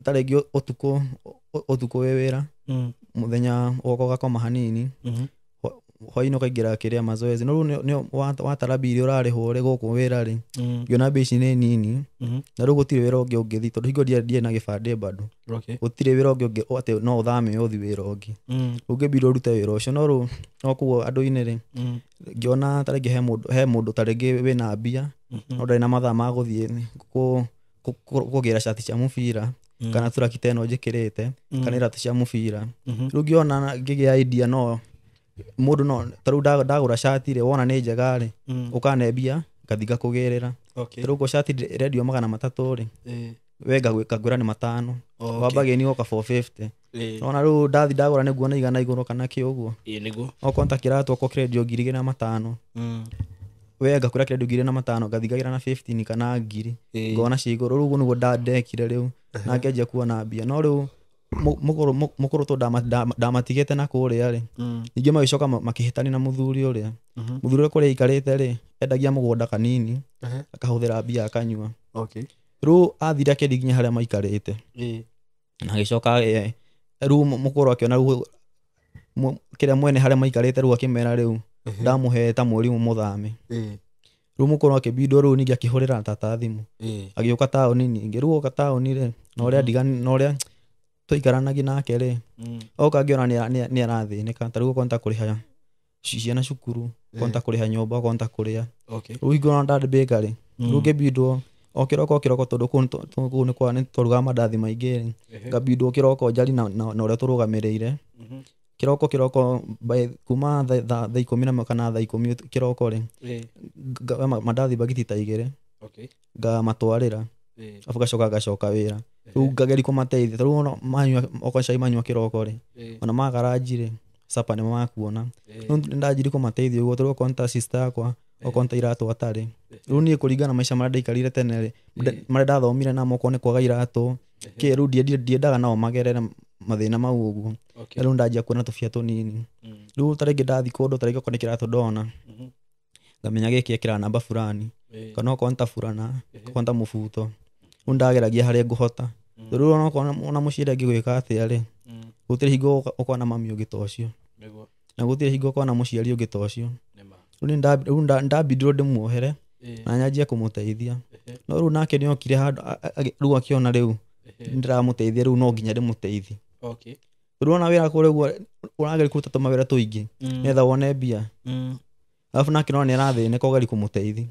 ta rĩngĩ ũtukũ wĩ wĩra, mũthenya ũgoka ũgakoma hanini, hwaĩ-inĩ ũkaingĩra kĩrĩa mazoezi. No rĩu nĩ watara mbia iria ũrarĩhwo rĩ gũkũ wĩra rĩ, ngĩona mbia ici nĩ nini, na rĩu gũtirĩ wĩra ũngĩ ũngĩthiĩ tondũ hingo ndiarĩ na gĩbandĩ bado. Gũtirĩ wĩra ũngĩ atĩ no ũthame ũthiĩ wĩra ũngĩ. Ũngĩbindwo ũrute wĩra ũcio no rĩu no kũu andũ-inĩ rĩ, ngĩona ta rĩngĩ he mũndũ ta rĩngĩ wĩna mbia, no ndarĩ na mathaa ma gũthiĩ kũgĩra cati cia mũbira, kana turakita ĩno njĩkĩrĩte, kana iratũ cia mũbira. Rĩu ngĩona ngĩgĩa idea no mũndũ no ta rĩu ndagũra cati rĩ, wona nĩ njega rĩ, ũkane mbia ngathi ngakũgĩrĩra. Okay. Ta rĩu cati ĩrendio 300 rĩ, we ngangwĩra nĩ 500. Okay. Wambagĩni woka 450. Nona rĩu ndathi ndagũra nĩguo na 100 igũrũ kana kĩ ũguo. Nĩguo. Okorwo nĩ ta kĩratũ okorwo kĩrendio 2,500. We ngakwĩra kĩrendio 2,500 ngathi ngagĩra na 15 kana 1,000. Ngona ci igũrũ. Rĩu ũguo nĩguo ndekire rĩu na ngĩanjia kuona mbia. No rĩu mũkũrũ tondũ ndamatigĩte na kũrĩa rĩ, ningĩ magĩcoka makĩhĩtania na mũthuri ũrĩa. Mũthuri ũrĩa kũrĩa aikarĩte rĩ, endagia mũgũnda kanini, akahũthĩra mbia akanyua. Okay. Rĩu athire akĩendia nginya harĩa maikarĩte. Na agĩcoka rĩu mũkũrũ akĩona rĩu kĩrĩa mwene harĩa maikarĩte rĩu akĩmera rĩu ndamũhe ta mweri ũmwe mũthame. Rĩu mũkũrũ akĩbindwo rĩu ningĩ akĩhũrĩra tata thimũ. Agĩũka taũni ningĩ. Rĩu oka taũni rĩ, na ũrĩa ndigani, na ũrĩa tũikaranagia nake rĩ, oka ngĩona nĩ arathĩnĩka. Ta rĩu okorwo nĩ ta kũrĩha ciana cukuru, okorwo nĩ ta kũrĩha nyũmba, okorwo nĩ ta kũrĩa. Okay. Rĩu hingo ona ndarĩ bakery, rĩu ngĩbindwo o kĩroko kĩroko tondũ kũu nĩ twarugaga mandathi maingĩ rĩ, ngabindwo kĩroko njari na ũrĩa tũrũgamĩrĩire. Kĩroko kĩroko kuma thaa 11 kana thaa 10 kĩroko rĩ, mandathi bagiti ta 2, ngamatwarĩra. Arabu ngacoka ngacoka wĩra. Rĩu ngageria kũmateithia. Ta rĩu ona manyua, okorwo cai manyua kĩroko rĩ, ona magaranji rĩ, sapa nĩ makuona. Rĩu nĩndanjirie kũmateithia ũguo, ta rĩu okorwo nĩ ta sister yakwa, okorwo nĩ ta iratũ atarĩ. Rĩu niĩ kũringana na maica marĩa ndaikarire tene rĩ, marĩa ndathomire namo okorwo nĩ kwaga iratũ, kĩ rĩu ndiendaga nao magerere mathĩna mau ũguo. Rĩu ndanjia kuona tũbia tũnini. Rĩu ta rĩngĩ ndathi kũndũ, ta rĩngĩ okorwo nĩ kĩratũ ndona, ngamenya gĩkĩ ekĩraga namba fulani, kana okorwo nĩ ta burana, okorwo nĩ ta mũbuto. Rĩu ndageragia harĩa ngũhota. Tondũ rĩu ona mũciĩ ũrĩa ngĩgwĩka atĩa rĩ, gũtirĩ hingo ũkona mami ũngĩ ta ũcio. Na gũtirĩ hingo ũkona mũciari ũngĩ ta ũcio. Rĩu ndambindirwo ndĩmuohere na nyanjie kũmũteithia. No rĩu nake nĩokire handũ rĩu akĩona rĩu nĩndĩramũteithia rĩu no nginya ndĩmũteithie. Rĩu ona wĩra kũrĩa ũguo ũrageria kũruta tũmawĩra tũingĩ nĩgetha wone mbia. Alafu nake no nĩarathĩnĩka ũgeria kũmũteithia.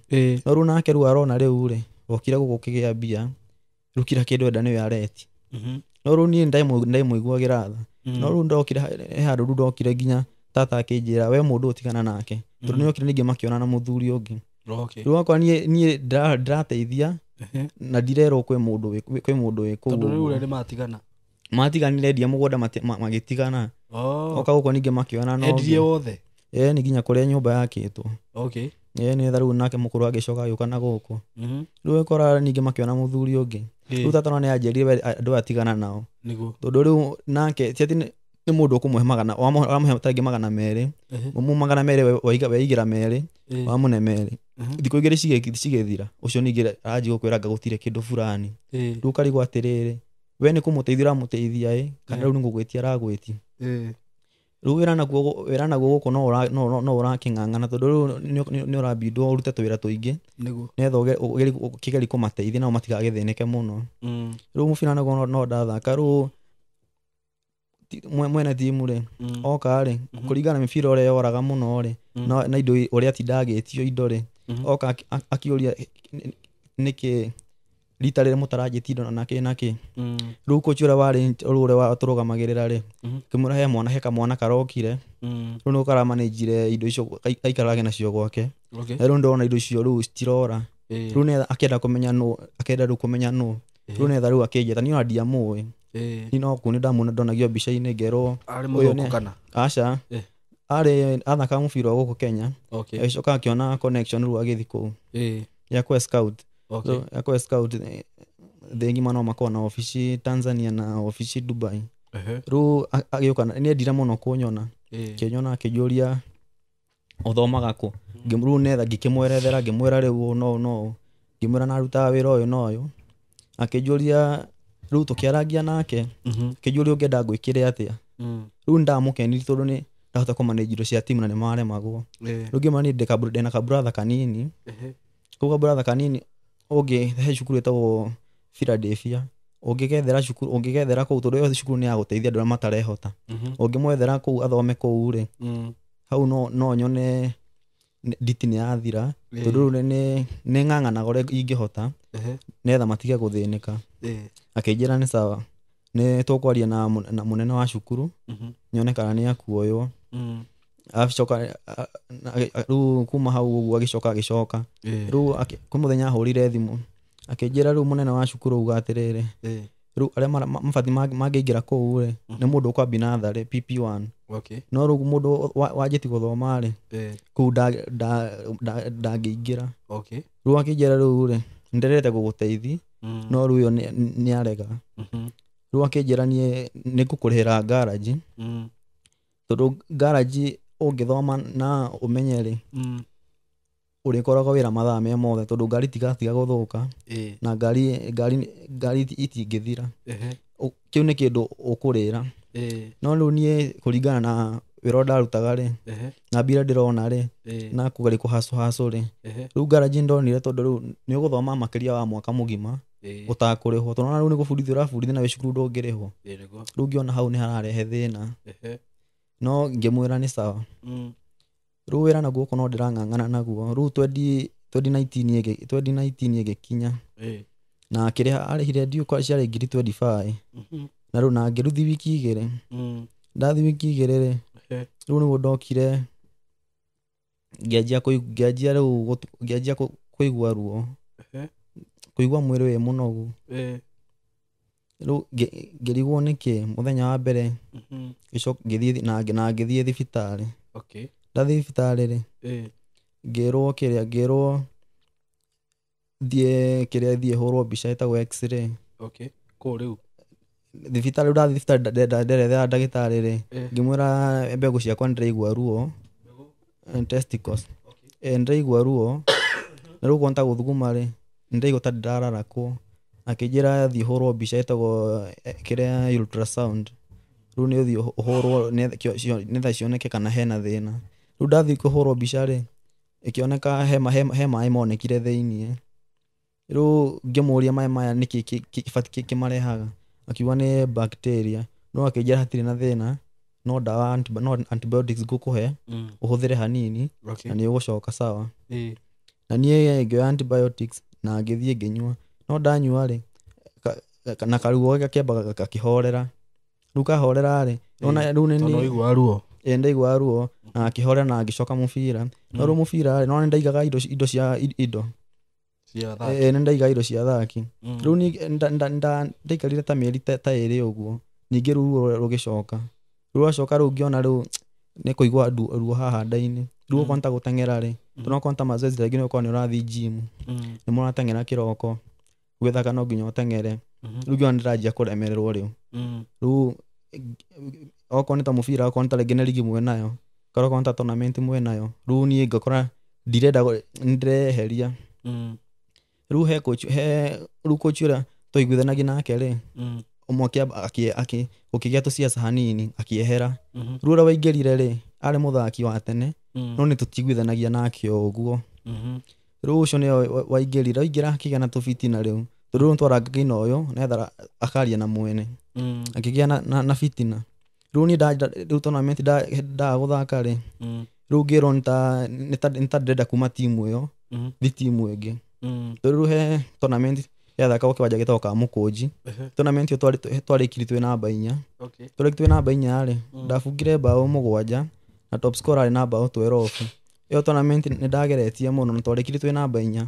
No rĩu nake rĩu arona rĩu rĩ okire gũkũ ũkĩgĩa mbia rĩu kila kĩndũ enda nĩwe areti. No rĩu niĩ ndaimũiguagĩra tha. No rĩu ndokire he handũ rĩu ndokire nginya tata akĩnjĩra we mũndũ ũtigana nake. Tondũ nĩokire ningĩ makĩonana mũthuri ũngĩ. Rĩu akwa niĩ ndĩrateithia na ndirerwo kwĩ mũndũ wĩ kũu. Tondũ rĩu ũrĩa nĩmatigana. Matiganire endia mũgũnda magĩtigana. Oka gũkũ ningĩ makĩonana ũngĩ. Endirie wothe? Ĩĩ nĩ nginya kũrĩa nyũmba yakĩtwo. Ĩĩ nĩgetha rĩu nake mũkũrũ agĩcoka agĩũka na gũkũ. Rĩu ũkora ningĩ makĩona mũthuri ũngĩ. Rĩu tata no nĩanjĩrire we andũ aya tigana nao. Tondũ rĩu nake ti atĩ nĩ mũndũ ũkũmũhe magana, wamũhe ta rĩngĩ 200, mũmũ 200 weigĩra 2, wamũne 2. Thikũ igĩrĩ cigĩthira, ũcio ningĩ aranjia gũkwĩra anga gũtirĩ kĩndũ fulani. Rĩu ũkarigwo atĩrĩrĩ, we nĩ kũmũteithia ũramũteithia ĩ, kana rĩu nĩ gũgwĩtia aragwĩtia. Rĩu wĩra naguo gũkũ no ũrakĩng'ang'ana tondũ rĩu nĩ ũrambindwo ũrute tũwĩra tũingĩ nĩgetha ũkĩgerie kũmateithia nao matigagĩthĩnĩke mũno. Rĩu mũbira naguo no ndathaka rĩu mwene timu rĩ oka rĩ kũringana na mĩbira ũrĩa yoraga mũno rĩ na indo ũrĩa atindagĩtio indo rĩ oka akĩũria nĩkĩ rita rĩrĩ mũtaranjĩtie indo na kĩ na kĩ. Rĩu kochi ũrĩa warĩ ũrĩa watũrũgamagĩrĩra rĩ kĩmwĩra he mwana he kamwana karokire rĩu nĩko karamanĩnjire indo icio aikarage nacio gwake. Na rĩu ndona indo icio rĩu citirora. Rĩu nĩ akĩenda kũmenya nũ, akĩenda rĩu kũmenya nũ. Rĩu nĩetha rĩu akĩnjĩta niĩ ona ndiamũĩ. Niĩ no kũu nĩndamũona ndonagio mbica-inĩ ngerwo Arĩ mũthũngũ kana? Aca. Arĩ athakaga mũbira gũkũ Kenya. Agĩcoka akĩona connection rĩu agĩthiĩ kũu. Ya kwa scout. Ya kwa scout thĩ ng'ima no makorwo na obici Tanzania na obici Dubai. Rĩu agĩũka nĩendire mũno kũnyona. Akĩnyona akĩnjũria ũthomaga kũ. Rĩu nĩetha ngĩkĩmwerethera ngĩmwĩra rĩu ũũ no no. Ngĩmwĩra narutaga wĩra ũyũ na ũyũ. Akĩnjũria rĩu tũkĩarangia nake akĩnjũria ũngĩenda ngwĩkĩre atĩa. Rĩu nĩndamũkenirie tondũ nĩ ndahota kũmanage indo cia timu na nĩmaremagwo. Rĩu ngĩmwĩra niĩ ndĩna kaburatha kanini. Kau kaburatha kanini ũngĩ he cukuru ĩtagwo Philadelphia. Ũngĩgethera cukuru ũngĩgethera kũu tondũ ĩyo cukuru nĩ ya gũteithia andũ arĩa matarehota. Ũngĩmwethera kũu athome kũu rĩ hau no nyone nditi nĩ yathira tondũ rĩu nĩ ng'ang'anaga ũrĩa ingĩhota nĩgetha matige gũthĩnĩka. Akĩnjĩra nĩ sawa nĩ tũkwaria na mũnene wa cukuru nyone kana nĩ akuoywo. Acoka rĩu kuma hau ũguo agĩcoka agĩcoka. Rĩu kwĩ mũthenya ahũrire thimũ akĩnjĩra rĩu mũnene wa cukuru auga atĩrĩrĩ rĩu arĩa mabatiĩ mangĩingĩra kũu rĩ nĩ mũndũ ũkwambia natharĩ PP1. No rĩu mũndũ wanjĩtie gũthoma rĩ kũu ndangĩingĩra. Rĩu akĩnjĩra rĩu rĩ nĩndĩrete gũgũteithia no rĩu ĩyo nĩarega. Rĩu akĩnjĩra niĩ nĩngũkũrĩhĩra garage tondũ garage ũngĩthoma na ũmenye rĩ ũrĩkoragwo wĩra mathaa me mothe tondũ ngari itigatiga gũthũka na ngari itingĩthira. Kĩu nĩ kĩndũ ũkũrĩra. No rĩu niĩ kũringana na wĩra ũrĩa ndarutaga rĩ na mbia iria ndĩrona rĩ na kũgeria kũhacũ rĩ rĩu garage ndonire tondũ rĩu nĩ ũgũthoma makĩria wa mwaka mũgima ũtakũrĩhwo tondũ ona rĩu nĩ gũbundithio ũrabundithio na wĩ cukuru ndũngĩrĩhwo. Rĩu ngĩona hau nĩ hararehe thĩna. No ngĩmwĩra nĩ sawa. Rĩu wĩra naguo gũkũ no ndĩrang'ang'ana naguo. Rĩu 2019 ĩgĩkinya. Na akĩrĩha arĩhire ndiũ kwa ciarĩ ngiri 25. Na rĩu na ngĩruthi wiki igĩrĩ. Ndathi wiki igĩrĩ rĩ rĩu nĩguo ndokire ngĩanjia rĩu ngĩanjia kũigua ruo. Kũigua mwĩrĩ wĩ mũnogu. Rĩu ngĩrigwo nĩkĩ mũthenya wa mbere ngĩthiĩ na ngĩthiĩ thibitarĩ. Ndathiĩ thibitarĩ rĩ ngĩrwo kĩrĩa ngĩrwo thiĩ kĩrĩa thiĩ hũrwo mbica ĩtagwo x-ray. Kũ rĩu? Thibitarĩ rĩu ndathiĩ thibitarĩ nderethera ndagĩtarĩ rĩ ngĩmwĩra mbegũ ciakwa nĩndĩraigua ruo. Testicles. Nĩndĩraigua ruo na rĩu kwanta gũthuguma rĩ nĩndĩraigua ta ndĩrararakwo. Akĩnjĩra thiĩ hũrwo mbica ĩtagwo kĩrĩa ultrasound. Rĩu nĩ ũthiĩ ũhũrwo nĩgetha cioneke kana hena thĩna. Rĩu ndathiĩ kũhũrwo mbica rĩ, ĩkĩoneka he maĩ monekire thĩiniĩ. Rĩu ngĩmũria maĩ maya nĩkĩ kĩmarehaga, akiuga nĩ bacteria. No akĩnjĩra hatirĩ na thĩna, no ndawa no antibiotics ngũkũhe ũhũthĩre hanini na nĩ ũgũcoka sawa. Na niĩ ngĩoya antibiotics na ngĩthiĩ ngĩnyua. No ndanyua rĩ, na karuo gakĩamba gakĩhorera. Rĩu kahorera rĩ, rĩu nĩ waigua ruo. Ndaigua ruo na akĩhorera na ngĩcoka mũbira. No rĩu mũbira rĩ, no nĩndaigaga indo cia indo. Nĩndaigaga indo cia athaki. Rĩu ndaikarire ta mĩeri ta ĩrĩ ũguo. Ningĩ rĩu ruo rũgĩcoka. Rĩu rwacoka rĩu ngĩona rĩu nĩ kũigua ruo haha nda-inĩ. Rĩu okorwo nĩ ta gũteng'era rĩ, tondũ okorwo nĩ ta mazoezi rĩngĩ nĩ ũgũkorwo nĩ ũrathiĩ gym. Nĩ mũrateng'era kĩroko, ũgĩthaka no nginya ũteng'ere. Rĩu ngĩona nĩndĩranjia kũremererwo rĩu. Rĩu okorwo nĩ ta mũbira, okorwo nĩ ta rĩngĩ nĩ rigi mwĩnayo, kana okorwo nĩ ta tournament mwĩnayo, rĩu niĩ ngakora ndirenda nĩndĩreyeheria. Rĩu he coach, rĩu coach ũrĩa twaiguithanagia nake rĩ, ũmwe gũkĩgĩa tũciaca hanini akĩehera. Rĩu ũrĩa waingĩrire rĩ, arĩ mũthaki wa tene, no nĩ tũtiguithanagia nake o ũguo. Rĩu ũcio nĩwe waingĩrire, waingĩra akĩgĩa na tũbitina rĩu. Tondũ rĩu nĩtwarangagia na ũyũ nĩgetha akaria na mwene. Akĩgĩa na bitina. Rĩu niĩ rĩu tournament ndaga gũthaka rĩ, rĩu ngĩrwo nĩ ta ndĩrenda kuma timu ĩyo thi timu ĩngĩ. Tondũ rĩu he tournament yathakagwo kĩwanja gĩtagwo Kamũkũnji. Tournament ĩyo twarĩkirie twĩ namba 4. Twarĩkirie twĩ namba 4 rĩ, ndabungire mbaũ 7 na top scorer arĩ na mbaũ 12. Ĩyo tournament nĩndageretie mũno na twarĩkirie twĩ namba 4.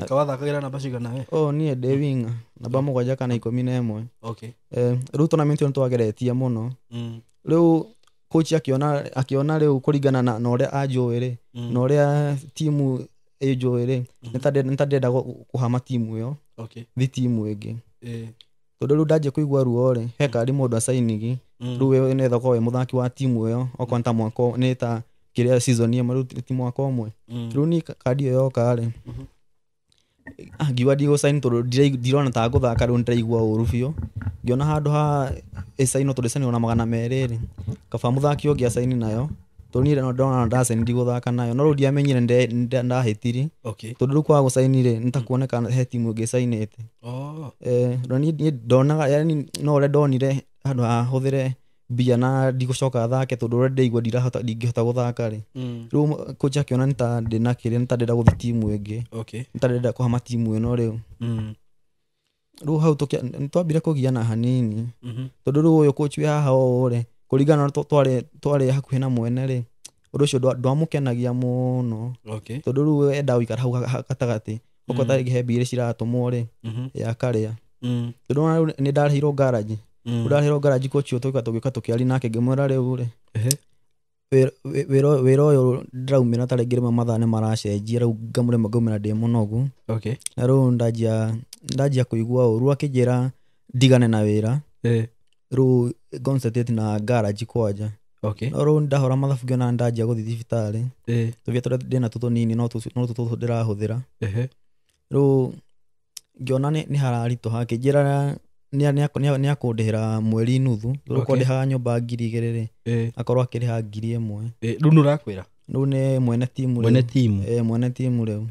Kawathakagĩra namba cigana we? Oh, niĩ ndĩ winger, namba 7 kana 11. Rĩu tournament ĩyo nĩtwageretie mũno. Rĩu coach akĩona rĩu kũringana na ũrĩa anjũĩ rĩ, na ũrĩa timu ĩnjũĩ rĩ, nĩ ta ndĩrenda kũhama timu ĩyo thi timu ĩngĩ. Tondũ rĩu ndanjia kũigua ruo rĩ, he kandi mũndũ acainigi, rĩu nĩgetha ũkorwo wĩ mũthaki wa timu ĩyo, okorwo nĩ ta mwaka nĩ ta kĩrĩa season ĩmwe, rĩu ti mwaka ũmwe. Rĩu niĩ kandi ĩyo yoka rĩ, ngiuga ndigũcaini tondũ ndirona ta ngũthaka, rĩu nĩndĩraigua ũru biũ. Ngĩona handũ ha ĩcainwo tondũ ĩcainagwo na 200 rĩ, kaba mũthaki ũngĩ acaini nayo, tondũ niĩ ndona ndacaini ndigũthaka nayo. No rĩu ndiamenyire ndahĩtirie. Tondũ rĩu kwaga gũcaini rĩ, nĩ ta kuoneka he timu ĩngĩ ĩcainĩte. Na niĩ ndonaga, yani no ũrĩa ndonire handũ ha hũthĩre mbia na ndigũcoka thake tondũ ũrĩa ndĩraigua ndingĩhota gũthaka rĩ. Rĩu coach akĩona nĩ ta ndĩna kĩrĩa, nĩ ta ndĩrenda gũthiĩ timu ĩngĩ. Nĩ ta ndĩrenda kũhama timu ĩno rĩu. Rĩu hau nĩtwambire kũgiana hanini. Tondũ rĩu ũyũ coach wĩ haha ũũ rĩ, kũringana na twarĩ hakuhĩ na mwene rĩ, ũndũ ũcio ndwamũkenagia mũno. Tondũ rĩu endaga gũikara hau gatagatĩ. Okorwo ta rĩngĩ he mbia iria ciratũmwo rĩ, yakarĩa. Tondũ ona rĩu nĩndarĩhirwo garage. Ndarĩhirwo garage coach ũyũ tũgĩũka tũkĩaria nake ngĩmwĩra rĩu rĩ, wĩra ũyũ ndĩraumĩra ta rĩngĩ rĩmwe mathaa nĩmaracenjia, rĩu ngamũrĩma ngaumĩra ndĩ mũnogu. Na rĩu ndanjia kũigua ũru, akĩnjĩra ndigane na wĩra. Rĩu concentrate na garage kwanja. No rĩu ndahũra mathabu ngĩona ndanjia gũthiĩ thibitarĩ. Tũbia tũrĩa ndĩnatuo tũnini no tũtũ ndĩrahũthĩra. Rĩu ngĩona nĩ hararitũha, akĩnjĩra nĩakũndĩhĩra mweri nuthu. Rĩu okorwo ndĩhaga nyũmba 2,000 rĩ, akorwo akĩrĩha 1,000. Rĩu nĩ ũrakwĩra? Rĩu nĩ mwene timu rĩu. Mwene timu. Mwene timu rĩu.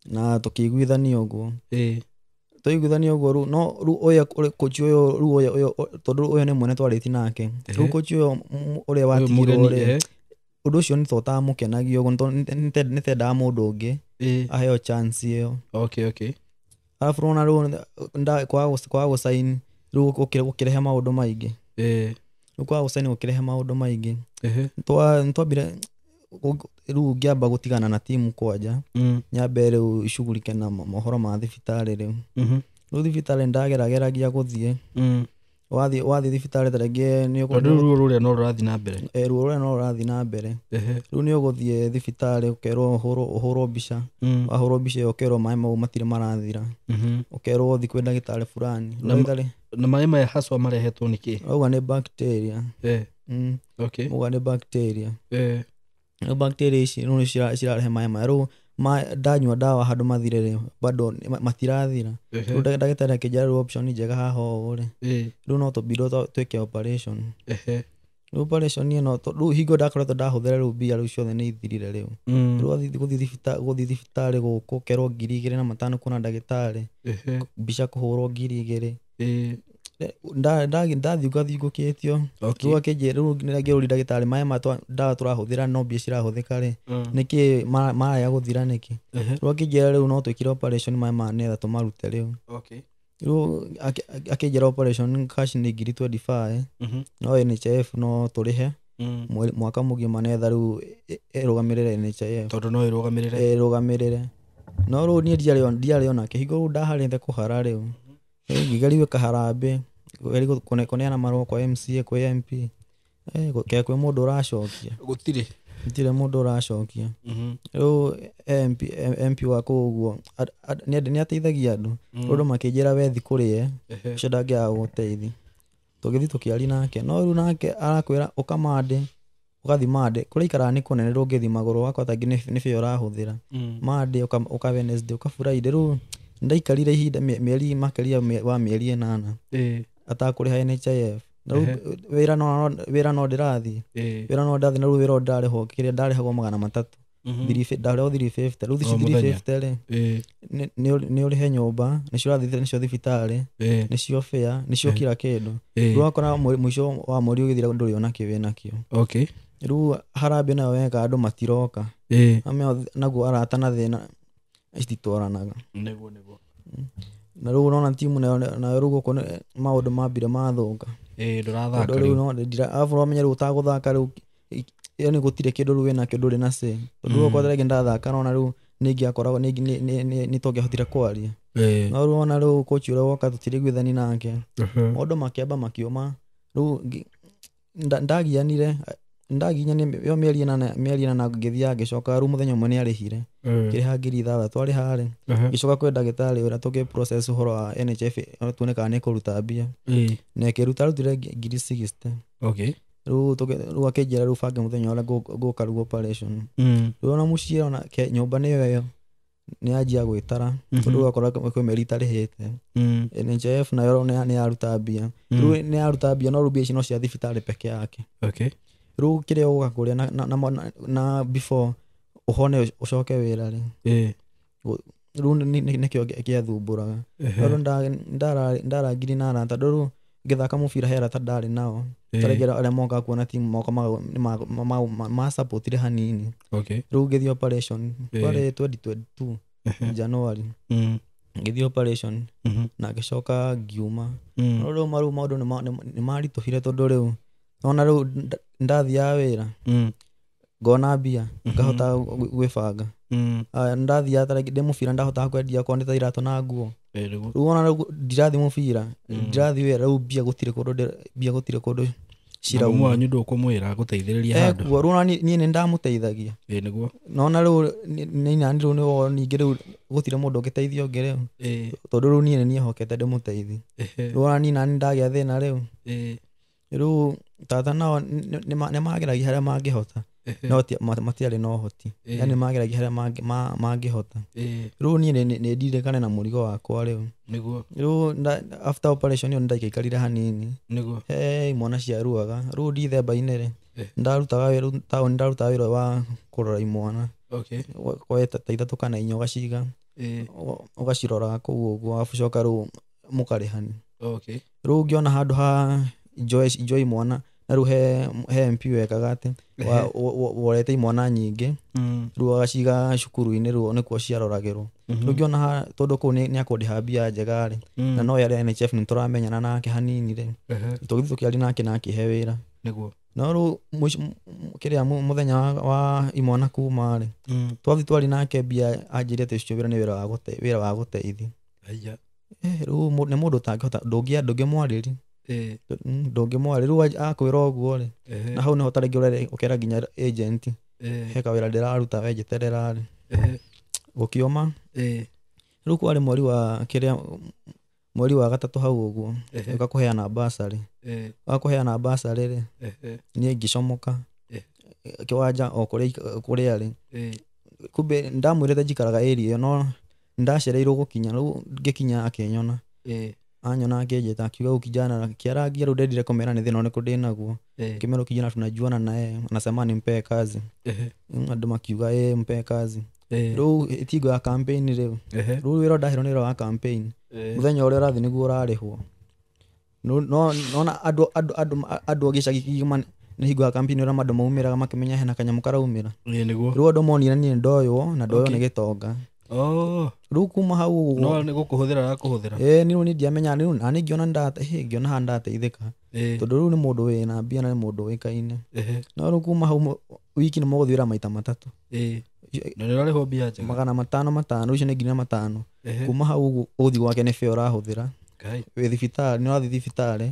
Na tũkĩiguithania ũguo. Twaiguithania ũguo rĩu, no rĩu ũyũ coach ũyũ, rĩu ũyũ, tondũ ũyũ nĩ mwene twarĩtie nake. Rĩu coach ũyũ ũrĩa watigirwo rĩ, ũndũ ũcio nĩ totamũkenagia ũguo, nĩtendaga mũndũ ũngĩ aheo chance ĩyo. Arabu ũrona rĩu kwaga gũcaini, rĩu gũkĩrehe maũndũ maingĩ. Rĩu kwaga gũcaini gũkĩrehe maũndũ maingĩ. Nĩtwambire rĩu ngĩamba gũtigana na timu kwanja, nyambe rĩu icugurike na mohoro ma thibitarĩ rĩu. Rĩu thibitarĩ nĩndagerageragia gũthiĩ. Wathiĩ thibitarĩ ta rĩngĩ nĩ Tondũ rĩu ruo rũrĩa no rũrathiĩ na mbere. Ruo rũrĩa no rũrathiĩ na mbere. Rĩu nĩ ũgũthiĩ thibitarĩ ũkerwo ũhũrwo mbica. Wahũrwo mbica ĩyo ũkerwo maĩ mau matirĩ marathira. Ũkerwo ũthiĩ kwĩ ndagĩtarĩ fulani. Na maĩ maya haswa marehetwo nĩ kĩ? Auga nĩ bacteria. Auga nĩ bacteria. Rĩu bacteria ici rĩu nĩ cirarehe maĩ maya. Rĩu ndanyua ndawa handũ mathire rĩ bado matirathira. Rĩu ndagĩtarĩ akĩnjĩra rĩu option njega haha ũũ rĩ, rĩu no tũbindwo twĩke operation. Rĩu operation ĩno rĩu hingo ndakoretwo ndahũthĩra rĩu mbia rĩu ciothe nĩ ithirire rĩu. Rĩu gũthiĩ thibitarĩ gũkũ kerwo 2,500 kuona ndagĩtarĩ, mbica kũhũrwo 2,000. Ndathiũngathiũngũkĩtio. Rĩu akĩnjĩra rĩu ngĩũria ndagĩtarĩ maĩ ma ndawa tũrahũthĩra no mbia cirahũthĩka rĩ, nĩkĩ maraya gũthira nĩkĩ? Rĩu akĩnjĩra rĩu no twĩkire operation maĩ ma nĩgetha tũmarute rĩu. Rĩu akĩnjĩra operation cash nĩ 25,000, no NHIF no tũrĩhe mwaka mũgima nĩgetha rĩu ĩrũgamĩrĩre NHIF. Tondũ no ĩrũgamĩrĩre. Ĩrũgamĩrĩre. No rĩu niĩ ndiarĩ onake hingo rĩu ndaharĩte kũhara rĩu. Ngĩgeria gwĩka harambĩ, ngĩgeria kũneana marũa kwa MCA, kwĩ MP, ke kwĩ mũndũ ũracokia. Gũtirĩ. Gũtirĩ mũndũ ũracokia. Rĩu MP wa kũu ũguo nĩ ateithagia andũ. Rĩu andũ makĩnjĩra we thiĩ kũrĩ ye, ũcio ndangĩaga gũgũteithia. Tũgĩthiĩ tũkĩaria nake, no rĩu nake arakwĩra ũka Monday, ũgathiĩ Monday, kũrĩa aikaraga nĩ kũnene ndũngĩthiĩ magũrũ ũgakora ta rĩngĩ nĩ fare ũrahũthĩra. Monday ũka Wednesday, ũka Friday. Rĩu ndaikarire ihinda mĩeri makĩria wa mĩeri 8 atakũrĩha NHIF. Na rĩu wĩra no ndĩrathiĩ. Wĩra no ndĩrathiĩ na rĩu wĩra ndarĩhwo kĩrĩa ndarĩhagwo 300. Ndarĩhagwo 350. Rĩu ici 350 rĩ, nĩ ũrĩhe nyũmba, nĩcio ũrathiĩ nĩcio thibitarĩ, nĩcio fare, nĩcio kila kĩndũ. Rĩu ũgakora mũico wa mweri ũgĩthira ndũrĩ ona kĩ wĩnakĩo. Rĩu harambĩ nayo weka andũ matiroka. Naguo arata na thĩna cititwaranaga. Nĩguo. Na rĩu ũrona timu nayo rĩu gũkũ maũndũ mambire mathũka. Ndũrathaka rĩu. Arabu ũramenya rĩu ũtagũthaka rĩu yani gũtirĩ kĩndũ rĩu wĩnakĩo ndũrĩ na say. Tondũ rĩu okorwo rĩngĩ ndathaka nona rĩu nĩingĩakoragwo nĩ tũngĩahotire kwaria. No rĩu ona rĩu coach ũrĩa woka tũtiriguithani nake. Maũndũ makĩamba makiuma. Rĩu ndagianire ndaginya yo mĩeri ĩnana ngĩthiaga ngĩcoka rĩu mũthenya ũmwe nĩarĩhire. Ngĩrĩha 6,000 twarĩha rĩ. Ngĩcoka kwĩ ndagĩtarĩ ũrĩa tũkĩ process ũhoro wa NHIF tuone kana nĩkũruta mbia. Na ĩkĩruta arutire 60,000. Rĩu akĩnjĩra rĩu bange mũthenya ũrĩa ngũka rĩu operation. Rĩu ona mũciĩ ona nyũmba nĩyo ĩyo nĩyanjia gwĩtara tondũ ũgakora kwĩ mĩeri itarĩhĩte. NHIF nayo nĩyaruta mbia. Rĩu nĩyaruta mbia no rĩu mbia ici no cia thibitarĩ peke yake. Rĩu kĩrĩa ũgũka kũrĩa na before ũhone ũcoke wĩra rĩ, rĩu nĩkĩo gĩathumbũraga. No rĩu ndarangiri na arata tondũ rĩu ngĩthaka mũbira he arata ndarĩ nao. Ta rĩngĩ arĩa mokaga kuona timu moka masapotire hanini. Rĩu ngĩthiĩ operation kwarĩ 2022 January. Ngĩthiĩ operation na ngĩcoka ngiuma. No rĩu maũndũ nĩmaritũhire tondũ rĩu ona rĩu ndathiaga wĩra ngona mbia ngahota gwĩbanga. Ndathiaga ta rĩngĩ ndĩ mũbira ndahotaga kwendia okorwo nĩ ta iratũ na nguo. Rĩu ona rĩu ndirathiĩ mũbira, ndirathiĩ wĩra rĩu mbia gũtirĩ kũndũ mbia gũtirĩ kũndũ cirauma. Mamu wanyu ndũkũmwĩra agũteithĩrĩrie handũ. Rĩu ona niĩ nĩndamũteithagia. Nĩguo. No ona rĩu nĩ rĩu nĩwo ningĩ rĩu gũtirĩ mũndũ ũngĩteithia ũngĩ rĩu. Tondũ rĩu niĩ nĩ niĩ hokete ndĩmũteithie. Rĩu ona niĩ nani ndagĩa thĩna rĩu. Rĩu tata nao nĩmageragia harĩa mangĩhota no matiarĩ na ũhoti. Yani nĩmageragia harĩa mangĩhota. Rĩu niĩ nĩ ndirikane na mũrigo wakwa rĩu. Nĩguo. Rĩu after operation ĩyo nĩndaikarire hanini. Nĩguo. He imwana ciaruaga. Rĩu Dithemba-inĩ rĩ, ndarutaga wĩra taũni, ndarutaga wĩra wa kũrora imwana. Kwa ta 3 kana 4 ũgaciga. Ũgaciroraga kũu ũguo arabu coka rĩu mũkarĩhani. Rĩu ngĩona handũ ha njoe imwana na rĩu he MP wekaga atĩ worete imwana nyingĩ rĩu agaciga cukuru-inĩ rĩu nĩkuo ciaroragĩrwo. Rĩu ngĩona tondũ kũu nĩakũndĩha mbia njega rĩ, na no yarĩ NHIF nĩtũramenyana nake hanini rĩ, tũgĩthiĩ tũkĩaria nake na akĩhe wĩra. Nĩguo. No rĩu kĩrĩa mũthenya wa imwana kuma rĩ, twathiĩ twaria nake mbia anjĩrire atĩ ũcio wĩra nĩ wĩra wa gũteithia. Rĩu nĩ mũndũ ũtangĩhota ndũngĩmwarĩria. Ndũngĩmwarĩria rĩu akwĩra ũguo rĩ, na hau nĩho ta rĩngĩ ũkera nginya agent he kawĩra ndĩraruta we njeterera rĩ. Gũkĩũma. Rĩu kwarĩ mweri wa kĩrĩa mweri wa gatatũ hau ũguo, ũka kũheana bursary. Ũka kũheana bursary rĩ, niĩ ngĩcomoka kĩwanja o kũrĩa rĩ. Kumbe ndamwĩrĩte njikaraga area ĩyo no ndacereirwo gũkinya, rĩu ngĩkinya akĩnyona. Anyona akĩnjĩta akiuga huyu kijana kĩarangia, rĩu ndendire kũmera nĩ thĩna ũrĩkũ ndĩnaguo. Ngĩmera kijana tunajuana naye, anasema nimpee kazi. Andũ makiuga ĩ mpee kazi. Rĩu tingo ya campaign rĩu. Rĩu wĩra ndahĩrwo nĩ wĩra wa campaign. Mũthenya ũrĩa ũrathiĩ nĩguo ũrarĩhwo. No nona andũ andũ andũ andũ a gĩcagi kĩgima nĩ hingo ya campaign ũrĩa andũ maumĩraga makĩmenya hena kanyamũ karaumĩra. Nĩguo. Rĩu andũ monire niĩ ndoywo na ndoywo Okay. nĩ gĩtonga. Oh. Rĩu kuma hau ũguo No nĩ gũkũhũthĩra arakũhũthĩra. Ĩĩ niĩ rĩu ndiamenya rĩu na niĩ ngĩona ngĩona haha ndateithĩka. Tondũ rĩu nĩ mũndũ wĩna mbia na nĩ mũndũ ũĩkaine. No rĩu kuma hau wiki nĩ mũgũthiĩ wĩra maita matatũ. Na nĩ ũrarĩhwo mbia njega. 500 500, icio nĩ 5,000. Kuma hau ũguo ũgũthiĩ gwake nĩ fare ũrahũthĩra. Ngai. Wĩ thibitarĩ, nĩ ũrathiĩ thibitarĩ,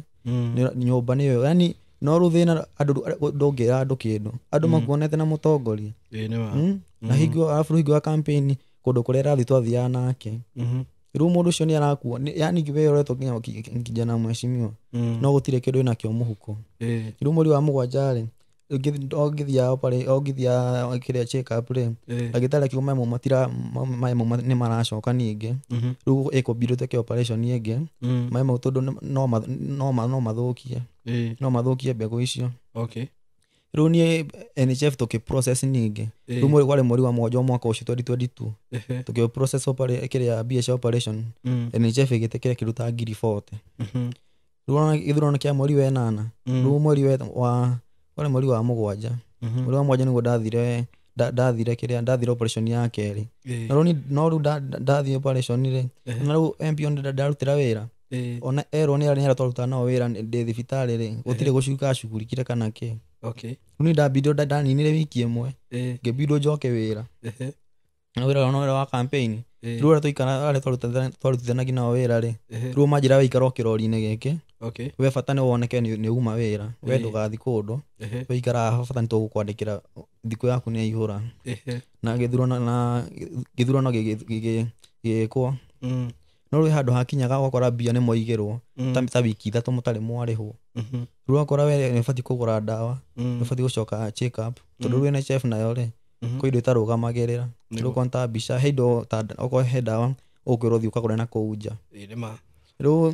nyũmba nĩyo, yani no rĩu thĩna andũ ndũngĩra andũ kĩndũ. Andũ makuonete na mũtongoria. Ĩĩ nĩ wa. Na hingo arabu hingo ya campaign kũndũ kũrĩa ĩrathiĩ twathiaga nake. Rĩu mũndũ ũcio nĩ arakua, yani we ũretwo nginya kijana mheshimiwa. No gũtirĩ kĩndũ wĩnakĩo mũhuko. Rĩu mweri wa mũgwanja rĩ, ũngĩthiaga kĩrĩa check up rĩ, ndagĩtarĩ akiuga maĩ mau matira, maĩ mau nĩ maracoka ningĩ. Rĩu ĩkũbidi ũtwĩke operation ĩngĩ. Maĩ mau tondũ no mathũkie. No mathũkie mbegũ icio. Okay. Rĩu niĩ NHIF tũkĩ process ningĩ. Rĩu mweri warĩ mweri wa mũgwanja wa mwaka ũcio 2022. Tũkĩ process kĩrĩa mbia cia operation. NHIF ĩgĩtĩkĩra ĩkĩruta 40,000. Rĩu ona gĩthurano kĩa mweri wa ĩnana. Rĩu mweri wa warĩ mweri wa mũgwanja. Mweri wa mũgwanja nĩguo ndathire ndathire kĩrĩa ndathire operation ya kerĩ. No rĩu ndathiĩ operation rĩ, na rĩu MP ndarutĩra wĩra. Ona erwo nĩ arĩa twarutaga nao wĩra ndĩ thibitarĩ rĩ, gũtirĩ gũcuka acugurikire kana kĩ. Okay. Rĩu niĩ ndambindwo ndaninire wiki ĩmwe, ngĩbindwo njoke wĩra. Na wĩra no wĩra wa campaign. Rĩu arĩa twaikara arĩa twarutithanagia nao wĩra rĩ, rĩu manjĩra wĩikare o kĩrori-inĩ gĩkĩ. We bata nĩ woneke nĩ uma wĩra, we ndũgathiĩ kũndũ, wĩikara haha bata nĩ tũgũkwandĩkĩra thikũ yaku nĩ yaihũra. Na gĩthurano gĩgĩkwo. No rĩu handũ hakinyaga ũgakora mbia nĩ mwaigĩrwo, ta wiki ithatũ mũtarĩ mwarĩhwo. Rĩu ũgakora we nĩ ũbatiĩ kũgũra ndawa, nĩ ũbatiĩ gũcoka check up, tondũ rĩu NHIF nayo rĩ, kwĩ indo ĩtarũgamagĩrĩra. Rĩu okorwo nĩ ta mbica, he indo ta okorwo he ndawa ũkwĩrwo ũthiĩ ũkagũre na kũu nja. Rĩu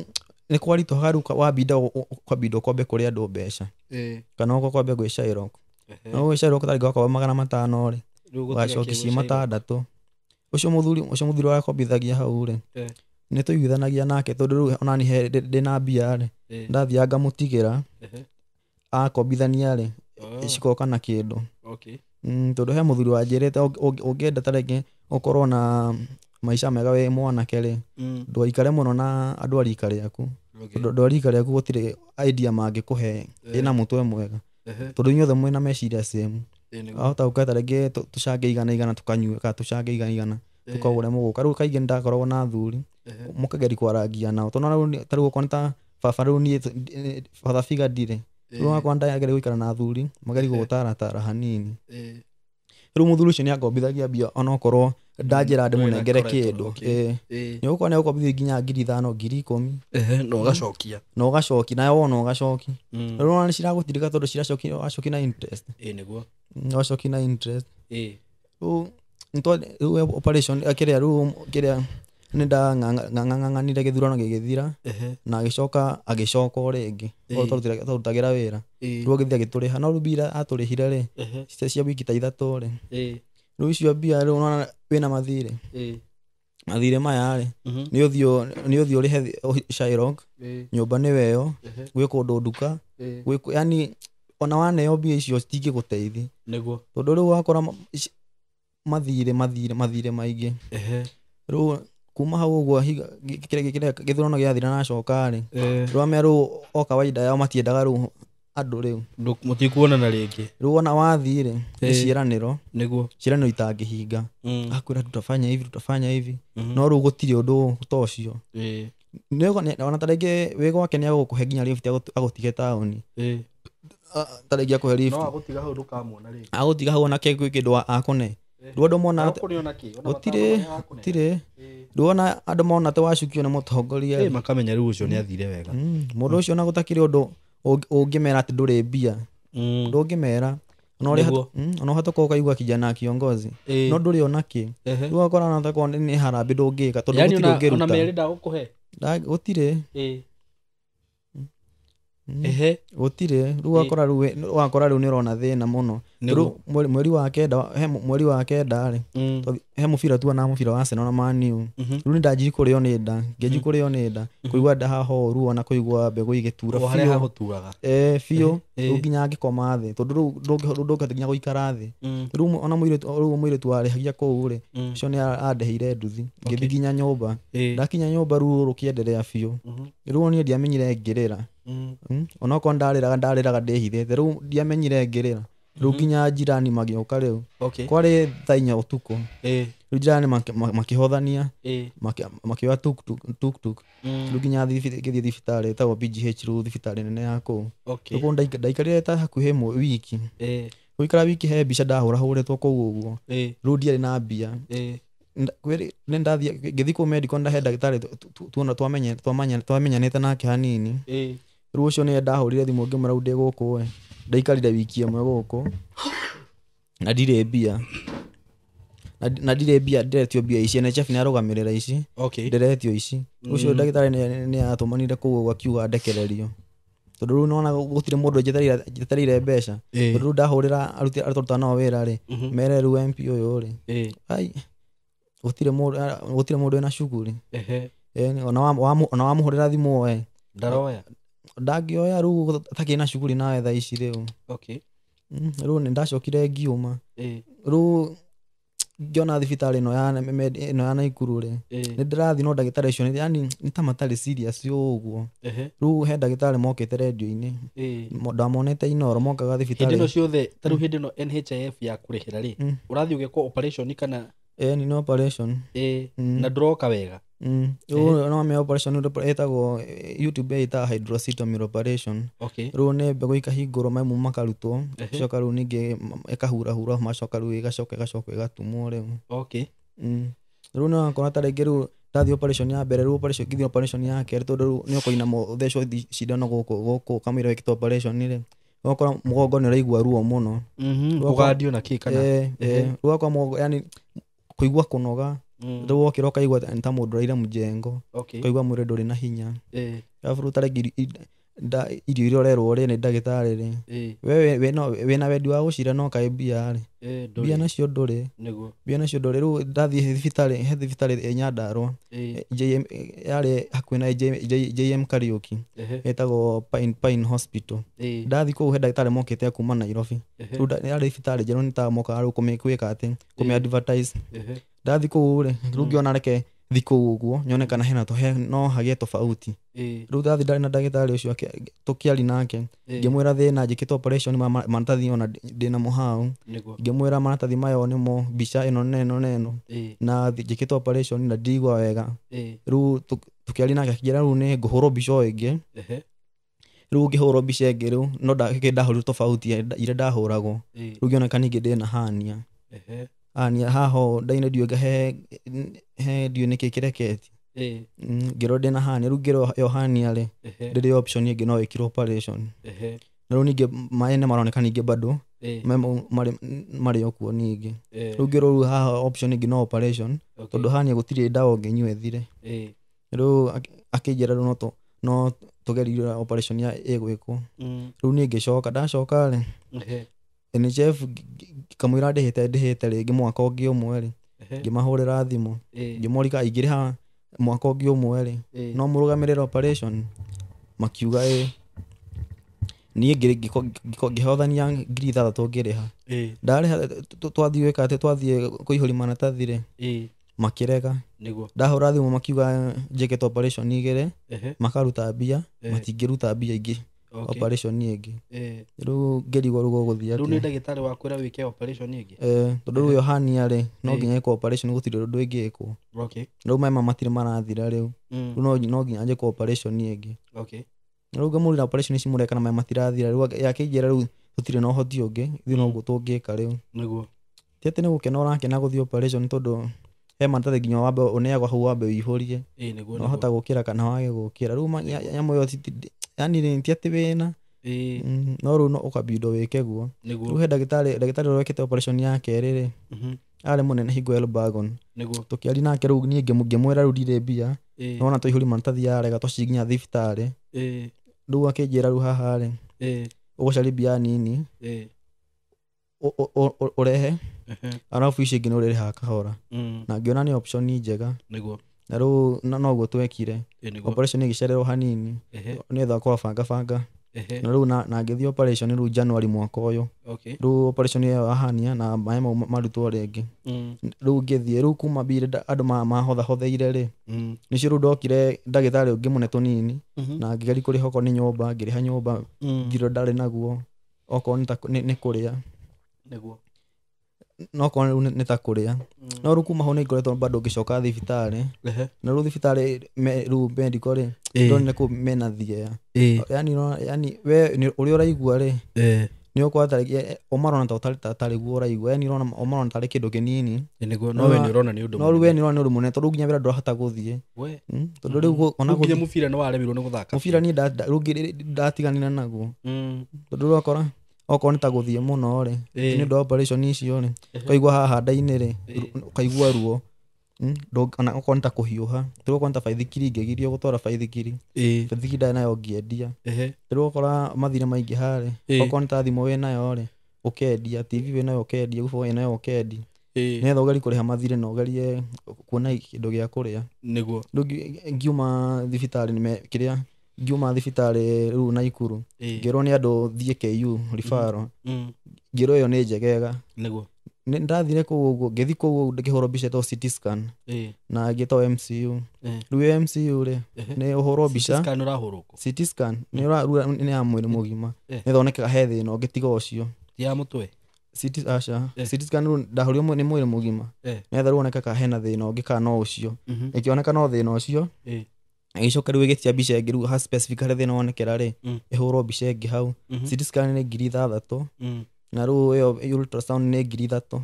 nĩ kwaritũhaga rĩu wambinda kwambinda ũkombe kũrĩ andũ mbeca. Kana ũkorwo kwambe gwĩ Shylock. No gwĩ Shylock tarĩngĩ wakomba 500 rĩ, ũgacokia ciĩ 600. Ũcio mũthuri ũrĩa wakombithagia hau rĩ, nĩ tũiguithanagia nake tondũ rĩu ona niĩ ndĩna mbia rĩ, ndathiaga ngamũtigĩra, akombithania rĩ, cigoka na kĩndũ. Tondũ he mũthuri wanjĩrĩte ũngĩenda ta rĩngĩ ũkorwo na maica mega wĩ mwanake rĩ, ndũgaikare mũno na andũ a rika rĩaku. Tondũ andũ a rika rĩaku gũtirĩ idea mangĩkũhe ĩna mũtwe mwega. Tondũ inyuothe mwĩna meciria same. Wahota gũka ta rĩngĩ tũcange igana igana tũkanyue kana tũcange igana igana tũkagũre mũgũka. Rĩu kaingĩ nĩndakoragwo na athuri mũkageria kwarangia nao. Tondũ ta rĩu okorwo nĩ ta baba rĩu niĩ father figure ndirĩ. Rĩu wakwa ndageria gũikara na athuri mageria gũgũtaratara hanini. Rĩu mũthuri ũcio nĩangombithagia mbia onokorwo ndanjĩra ndĩmũnengere kĩndũ. Nĩ ũgũkorwo nĩagũkombithia nginya 5,000 10,000. Na ũgacokia. Na ũgacokia nawe wona ũgacokia. Rĩu ona nĩciragũtirika tondũ ciracokia ũgacokia na interest. Nĩguo. Ũgacokia na interest. Rĩu rĩu operation kĩrĩa rĩu kĩrĩa nĩ ndang'ang'anire gĩthurano gĩgĩthira na agĩcoka agĩcoka o rĩngĩ twarutagĩra wĩra. Rĩu agĩthiĩ agĩtũrĩha no rĩu mbia atũrĩhire rĩ cia wiki ta ithatũ rĩ, rĩu icio mbia rĩu ũrona wĩna mathirĩ. Mathirĩ maya rĩ, nĩ ũthiĩ ũrĩhe Shylock, nyũmba nĩ weyo, gwĩ kũndũ nduka, yani ona waneo mbia icio citingĩgũteithia. Nĩguo. Tondũ rĩu wakora mathirĩ maingĩ. Rĩu kuma hau ũguo gĩthurano gĩathira na acoka rĩ, rĩu amenya rĩu o kawaida yao matiendaga rĩu andũ rĩu. Mũtikuonana rĩngĩ. Rĩu ona wathiĩ rĩ, nĩ ciĩranĩro. Nĩguo. Ciĩranĩro itangĩhinga. Akwĩra tutafanya hivi, tutafanya hivi. No rĩu gũtirĩ ũndũ ta ũcio. Ona ta rĩngĩ wĩ gwake nĩ agũkũhe nginya lift agũtige taũni. Ta rĩngĩ akũhe lift. No agũtiga hau ndũkamuona rĩngĩ. Agũtiga hau ona kwĩ kĩndũ akũne. Rĩu andũ mona gũtirĩ, gũtirĩ. Rĩu ona andũ mona atĩ wacukio nĩ mũtongoria. Makamenya rĩu ũcio nĩ athire wega. Mũndũ ũcio ona gũtakĩrĩ ũndũ ũngĩmera atĩ ndũrĩ mbia. Ndũngĩmera. Ona ũrĩa ona ũhatoka ũkaigua kijana kiongozi no ndũrĩ ona kĩ. Rĩu ũgakora ona takorwo nĩ harambĩ ndũngĩka tondũ gũtirĩ ũngĩruta. Ona merĩ ndagũkũhe. Gũtirĩ. Gũtirĩ. Rĩu ũgakora rĩu nĩ ũrona thĩna mũno. Rĩu mweri wa kenda rĩ, he mũbira tuonaga mũbira wa Arsenal na Man U. Rĩu nĩ ndanjirie kũrĩo nĩ nda, ngĩanjia kũrĩo nĩ nda, kũigua nda haha ũru ona kũigua mbegũ igĩtura biũ. Biũ. Rĩu nginya ngĩkoma thĩ tondũ rĩu ndũngĩhota nginya gũikara thĩ. Rĩu ona mũirĩtu warĩhagia kũu rĩ, ũcio nĩ andĩhĩire nduthi ngĩthiĩ nginya nyũmba. Ndakinya nyũmba ruo rũkĩenderea biũ. Rĩu niĩ ndiamenyire ngĩrĩra. Onokorwo ndarĩraga ndĩhithĩte, rĩu ndiamenyire ngĩrĩra. Rĩu nginya jirani magĩũka rĩu. Kwarĩ thaa inya ũtukũ. Rĩu jirani makĩhothania, makĩoya tuk-tuk. Rĩu nginya ngĩthiĩ thibitarĩ ĩtagwo PGH, rĩu thibitarĩ nene ya kũu. Rĩu ndaikarire ta hakuhĩ wiki. Gũikara wiki he mbica ndahũrahũrĩtwo kũu ũguo. Rĩu ndiarĩ na mbia. Nĩ ndathiĩ ngĩthiĩ kũu medical ndahe ndagĩtarĩ twamenyanĩte nake hanini. Rĩu ũcio nĩwe ndahũrire thimũ ngĩmwĩra rĩu ndĩ gũkũ ĩ. Ndaikarire wiki ĩmwe gũkũ na ndirĩ mbia. Na ndirĩ mbia, ndĩretio mbia ici. NHIF nĩ arũgamĩrĩra ici. Ndĩretio ici. Ũcio ndagĩtarĩ nĩ atũmanire kũu akiuga ndekererio. Tondũ rĩu nĩwona gũtirĩ mũndũ njetereire mbeca. Tondũ rĩu ndahũrĩra aruti arĩa tũrutaga nao wĩra rĩ, mere rĩu MP ũyũ rĩ, ai gũtirĩ mũndũ wĩna shughuli. Ona wamũhũrĩra thimũ oe. Ndaroya. Ndangĩoya rĩu atakĩrĩ na shughuli nawe thaa ici rĩu. Rĩu nĩ ndacokire ngiuma. Rĩu ngĩona thibitarĩ ĩno ya Naikuru rĩ, nĩ ndĩrathiĩ no ndagĩtarĩ acio yani nĩ ta matarĩ serious ũguo. Rĩu he ndagĩtarĩ mokĩte rendio-inĩ. Ndamonete Inooro mokaga thibitarĩ. Hĩndĩ ĩno ciothe ta rĩu hĩndĩ ĩno NHIF ya kũrĩhĩra rĩ, ũrathiĩ ũgekwo operation kana? Nĩ operation. Na ndũroka wega. Rĩu no me operation ĩtagwo YouTube ĩtaga hydrocetamol operation. Rĩu nĩ mbegũ ikahingũrwo maĩ makarutwo, coka rĩu ningĩ ĩkahurahura macoka rĩu ĩgacoka ĩgatumwo rĩu. Rĩu no wakora ta rĩngĩ rĩu ndathiĩ operation ya mbere, rĩu operation ngĩthiĩ operation ya kerĩ tondũ rĩu nĩ ũkũinama ũthecwo cindano gũkũ kamũira wĩkĩte operation rĩ, ũgakora mũgongo nĩ ũraigua ruo mũno. Kũgandio na kĩ kana? Rĩu ũgakora mũgongo yani kũigua kũnoga. Rĩu wokĩra ũkaigua ta mũndũ ũraire mjengo, ũkaigua mwĩrĩ ndũrĩ na hinya. Arabu rĩu ta rĩngĩ irio iria ũrerwo ũrĩe nĩ ndagĩtarĩ rĩ, we wĩna wendi wa gũcira no kaĩ mbia rĩ, mbia nacio ndũrĩ. Mbia nacio ndũrĩ. Rĩu ndathiĩ thibitarĩ, he thibitarĩ ĩ Nyandarũa, yarĩ hakuhĩ na JM Kariuki, ĩtagwo Pine Hospital. Ndathiĩ kũu he ndagĩtarĩ mokĩte kuma Nairobi. Rĩu yarĩ thibitarĩ njerũ nĩ ta mokaga rĩu kwĩka atĩ, kũmĩ advertise. Ndathiĩ kũu rĩ, rĩu ngĩona reke thiĩ kũu ũguo nyone kana hena no hagĩe tofauti. Rĩu ndathiĩ ndarĩ na ndagĩtarĩ ũcio tũkĩaria nake, ngĩmwĩra thĩna njĩkĩte operation maratathi ona ndĩna mo hau. Ngĩmwĩra maratathi maya nĩmo mbica ĩno na ĩno na ĩno, na njĩkĩte operation na ndirigua wega. Rĩu tũkĩaria nake akĩnjĩra rĩu nĩ ngũhũrwo mbica o ĩngĩ. Rĩu ngĩhũrwo mbica ĩngĩ rĩu no ndahũrirwo tofauti iria ndahũragwo. Rĩu ngĩoneka ningĩ ndĩna hernia. Hernia haha ũũ ndaine ndiũĩ he ndiũĩ nĩkĩ kĩreketie. Ngĩrwo ndĩna hernia, rĩu ngĩrwo ĩyo hernia rĩ, ndĩrĩ option ĩngĩ no ĩkirwo operation. Na rĩu ningĩ maĩ nĩ maroneka ningĩ bado marĩ o kuo ningĩ. Rĩu ngĩrwo rĩu haha option ĩngĩ no operation, tondũ hernia gũtirĩ ndawa ũngĩnyua ĩthire. Rĩu akĩnjĩra rĩu no tũgerie operation ya ĩgwĩkwo. Rĩu niĩ ngĩcoka, ndacoka rĩ, NHIF kamũira ndĩhĩte rĩngĩ mwaka ũngĩ ũmwe rĩ, ngĩmahũrĩra thimũ, ngĩmorika ingĩrĩha mwaka ũngĩ ũmwe rĩ, no mũrũgamĩrĩre operation, makiuga ĩ. Niĩ ngĩhothania 6,000 ngĩrĩha. Ndarĩha twathiĩ gwĩka atĩ twathiĩ kũihũria maratathi rĩ, makĩrega. Ndahũra thimũ makiuga njĩkĩte operation igĩrĩ, makaruta mbia, matingĩruta mbia ingĩ. Operation ĩngĩ. Rĩu ngĩrigwo rĩu gũgũthiĩ atĩa. Rĩu nĩ ndagĩtarĩ wakwĩra wĩke operation ĩngĩ? Tondũ rĩu ĩyo hernia rĩ, no nginya ĩkwo operation gũtirĩ ũndũ ĩngĩkwo. Rĩu maĩ matirĩ marathira rĩu. Rĩu no nginya njĩkwo operation ĩngĩ. Rĩu ngamũrĩra operation ici mũreka na maĩ matirathira. Rĩu akĩnjĩra rĩu tũtirĩ na ũhoti ũngĩ, ithuĩ noguo tũngĩka rĩu. Ti atĩ nĩ gũkena ũrakena gũthiĩ operation tondũ he maratathi nginya wambe ũneagwo hau wambe ũihũrie. No hota gũkĩra kana wage gũkĩra. Rĩu nyamũ ĩyo yani ti atĩ wĩna No rĩu no ũkabindwo wĩke guo. Rĩu he ndagĩtarĩ ũrĩa wekĩte operation ya kerĩ rĩ, arĩ mũnene hingo ya Elbagon. Tũkĩaria nake rĩu niĩ ngĩmwĩra rĩu ndirĩ mbia, nona twaihũria maratathi yarega twacikinya nginya thibitarĩ. Rĩu akĩnjĩra rĩu haha rĩ, ũgũcaria mbia nini ũrehe, arabu icio ingĩ nĩ ũrĩrĩhaga kahora. Na ngĩona nĩ option njega. Na rĩu noguo twekire. Operation ĩgĩcererwo hanini nĩgetha kũbanga banga. Na rĩu na ngĩthiĩ operation rĩu January mwaka ũyũ. Rĩu operation ĩyo yahania na maĩ mau marutwo rĩngĩ. Rĩu ngĩthiĩ rĩu kuma mbia andũ mahothahotheire rĩ, nĩcio rĩu ndokire ndagĩtarĩ ũngĩ mũnene tũnini, na ngĩgeria kũrĩha okorwo nĩ nyũmba, ngĩrĩha nyũmba, thirĩ ndarĩ naguo, okorwo nĩ kũrĩa. No okorwo rĩu nĩ ta kũrĩa. No rĩu kuma hau nĩ ngoretwo bado ngĩcoka thibitarĩ. Na rĩu thibitarĩ rĩu medical rĩ, ndonire kũu mena thieya. Yani we ũrĩa ũraigua rĩ, nĩ ũkora tarĩngĩ o marona ta tarĩ guo ũraigua, yani ũrona o marona tarĩ kĩndũ kĩnini. Nĩguo, no we nĩ ũrona nĩ ũndũ No rĩu we nĩ ũrona nĩ ũndũ mũnene, tondũ nginya wĩra ndũrahota gũthiĩ. Tondũ rĩu ona nginya mũbira nĩ waremirwo nĩ gũthaka. Mũbira niĩ rĩu ndatiganire naguo. Tondũ rĩu ũgakora okorwo nĩ ta gũthiĩ mũno rĩ, nĩ ũndũ wa operation icio rĩ, ũkaigua haha nda-inĩ rĩ, ũkaigua ruo. Ona okorwo nĩ ta kũhiũha, rĩu okorwo nĩ ta baithikiri ngĩgirio gũtwara baithikiri. Baithikiri ndarĩ nayo ngĩendia. Rĩu ũgakora mathirĩ maingĩha rĩ, okorwo nĩ ta thimũ wĩnayo rĩ, ũkendia, TV wĩnayo ũkendia, gũbũ wĩnayo ũkendia. Nĩgetha ũgerie kũrĩha mathirĩ na ũgerie kuona kĩndũ gĩa kũrĩa. Rĩu ngiuma thibitarĩ kĩrĩa, ngiuma thibitarĩ rĩu Naikuru, ngĩrwo nĩ andũ thiĩ KU referral. Ngĩrwo ĩyo nĩ njegega. Nĩ ndathire kũu ũguo, ngĩthiĩ kũu ũguo ngĩhũrwo mbica ĩtagwo CT scan, na ngĩtwo MCU. Rĩu MCU rĩ, nĩ ũhũrwo mbica. CT scan ũrahũrwo kũ? CT scan nĩ ya mwĩrĩ mũgima. Nĩ ĩthondekaga he thĩna ũngĩ tiga ũcio. Ti ya mũtwe? CT, aca. CT scan rĩu ndahũrirwo nĩ mwĩrĩ mũgima. Nĩgetha rĩu woneke kana hena thĩna ũngĩ kana no ũcio. Ĩkĩoneka no thĩna ũcio. Ĩgĩcoka rĩu ĩgĩtia mbica ĩngĩ rĩu ha specific harĩa thĩna wonekera rĩ, ĩhũrwo mbica ĩngĩ hau. CT scan nĩ 6,000. Na rĩu ĩyo ultrasound nĩ 3,000.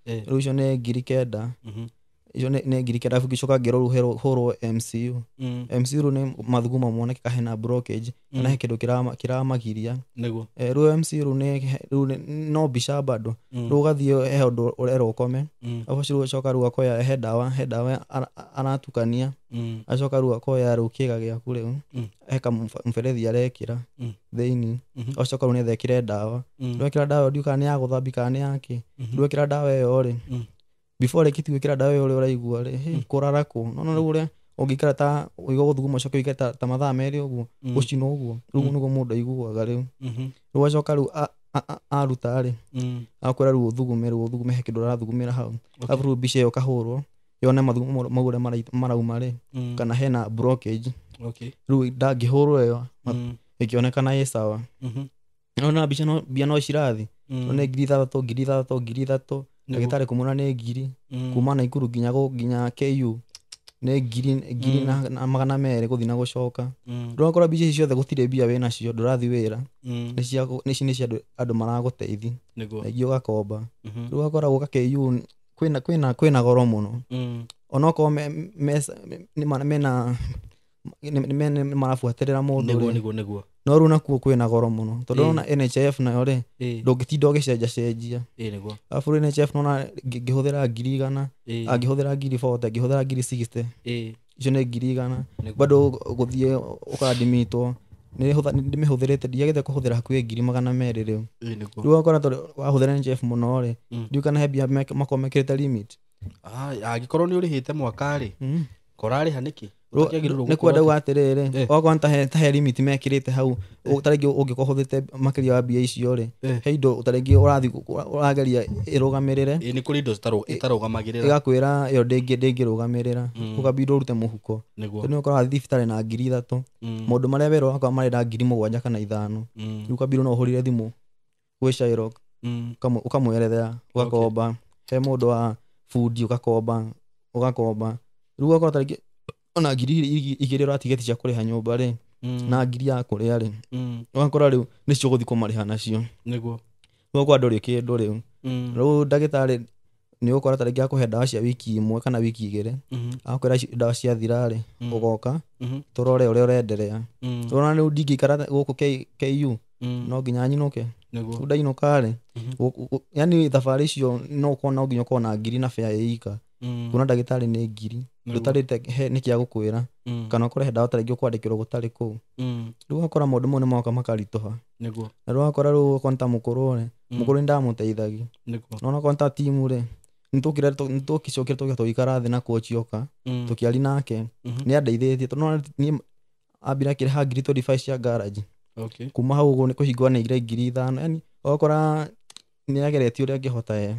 Rĩu icio nĩ 9,000. Icio nĩ 9,000. Arabu ngĩcoka ngĩrwo rĩu hũrwo MCU. MCU rĩu nĩ mathugumo moneke hena blockage, kana he kĩndũ kĩramagiria. Rĩu MCU rĩu nĩ no mbica bado. Rĩu ũgathiĩ he ũndũ ũrerwo ũkome. Arabu ũcio rĩu ũcoka rĩu akoya he ndawa aratukania. Acoka rĩu akoya rĩu kĩga gĩaku rĩu. He kamũberethi arekĩra thĩinĩ. Acoka rĩu nĩgetha ekĩre ndawa. Rĩu ekĩra ndawa ndiũĩ kana nĩ ya gũthambia kana nĩ yakĩ. Rĩu ekĩra ndawa ĩyo rĩ, before rĩkĩtie gwĩkĩra ndawa ĩyo ũrĩa ũraigua rĩ, kũrarakwo. No rĩu ũrĩa ũngĩikara ta ũigua gũthuguma ũcoke ũikare ta mathaa merĩ ũguo, gũcinwo ũguo. Rĩu nĩguo mũndũ aiguaga rĩu. Rĩu acoka rĩu aruta rĩ, akwĩra rĩu ũthugume, rĩu ũthugume he kĩndũ ũrathugumĩra hau. Arabu rĩu mbica ĩyo ĩkahũrwo, yone mathugumo mau ũrĩa marauma rĩ, kana hena blockage. Rĩu ndangĩhũrwo ĩyo, ĩkĩonekana ĩ sawa. Nona mbica no mbia no cirathi. Nĩ 6,000, 6,000, 3,000. Ndagĩtarĩ kũmwĩra nĩ 1,000. Kuma Naikuru nginya KU nĩ ngiri na 200 gũthiĩ na gũcoka. Rĩu ũgakora mbica ici ciothe gũtirĩ mbia wĩnacio, ndũrathiĩ wĩra. Nĩ cia andũ maragũteithia. Na ingĩ ũgakomba. Rĩu ũgakora gũka KU kwĩna goro mũno. Onokorwo mena nĩ marabuatĩrĩra mũndũ rĩ. No rĩu nakuo kwĩna goro mũno. Tondũ ũrona NHIF nayo rĩ, ndũngĩtinda ũgĩcenjacenjia. Arabu rĩu NHIF nona ngĩhũthĩra 100,000, angĩhũthĩra 40,000, ngĩhũthĩra 60,000. Icio nĩ 100,000. Bado gũthiĩ ũkandimitwo, ndĩmĩhũthĩrĩte, ndiagĩte kũhũthĩra hakuhĩ 200,000 rĩu. Rĩu ũgakora tondũ wahũthĩra NHIF mũno rĩ, ndiũĩ kana he mbia makoragwo mekĩrĩte limit. Angĩkorwo nĩ ũrĩhĩte mwaka rĩ, korarĩha nĩkĩ? Nĩ kwenda uga atĩrĩrĩ, okorwo ta he limit mekĩrĩte hau, ta rĩngĩ ũngĩkorwo ũhũthĩte makĩria wa mbia icio rĩ, he indo ta rĩngĩ ũrathiĩ ũrageria ĩrũgamĩrĩre. Nĩ kũrĩ indo itarũgamagĩrĩra. Ĩgakwĩra ĩyo ndĩngĩrũgamĩrĩra, ũkabindwo ũrute mũhuko. Tondũ nĩ ũkoraga thibitarĩ na 3,000. Maũndũ marĩa werwo akorwo marenda 7,000 kana 5,000. Rĩu ũkabindwo no ũhũrire thimũ gwĩ Shylock, ũkamwerethera, ũgakomba. He mũndũ wa bundi ũgakomba, ũgakomba. Rĩu ũgakora ta rĩngĩ ona 2,000 ũratigĩtie cia kũrĩha nyũmba rĩ, na 1,000 ya kũrĩa rĩ, ũgakora rĩu nĩcio ũgũthiĩ kũmarĩha nacio. Ũgakora ndũrĩ kĩndũ rĩu. Rĩu ndagĩtarĩ Nĩ ũgũkora ta rĩngĩ akũhe ndawa cia wiki ĩmwe kana wiki igĩrĩ. Akwĩra ici ndawa ciathira rĩ, ũgoka tũrore ũrĩa ũrenderea. Ũrona rĩu ndingĩikara gũkũ KU, no nginya nyinũke. Nĩguo. Rĩu ndainũka rĩ, yani thabarĩ icio no ũkorwo no nginya ũkorwo na ngiri na fare ĩ ika. Kuona ndagĩtarĩ nĩ ngiri. Ndũtarĩte he nĩkĩ agũkwĩra. Kana ũkore he ndawa ta rĩngĩ ũkwandĩkĩrwo gũtarĩ kũu. Rĩu ũgakora maũndũ mau nĩ moka makaritũha. Nĩguo. Na rĩu ũgakora rĩu okorwo nĩ ta mũkũrũ rĩ, mũkũrũ nĩ ndamũteithagia. Nĩguo. No onakorwo nĩ ta timu rĩ, nĩtũkire nĩtũgĩcokire tũgĩcoka tũgĩikara thĩ na coach oka, tũkĩaria nake, nĩ andeithĩtie tondũ nĩwona niĩ ambire akĩrĩha ngiri 25 cia garage. Okay. Kuma hau ũguo nĩ kũhingwo aneire ngiri ithano. Yani ũgakora nĩ ageretie ũrĩa angĩhota ye.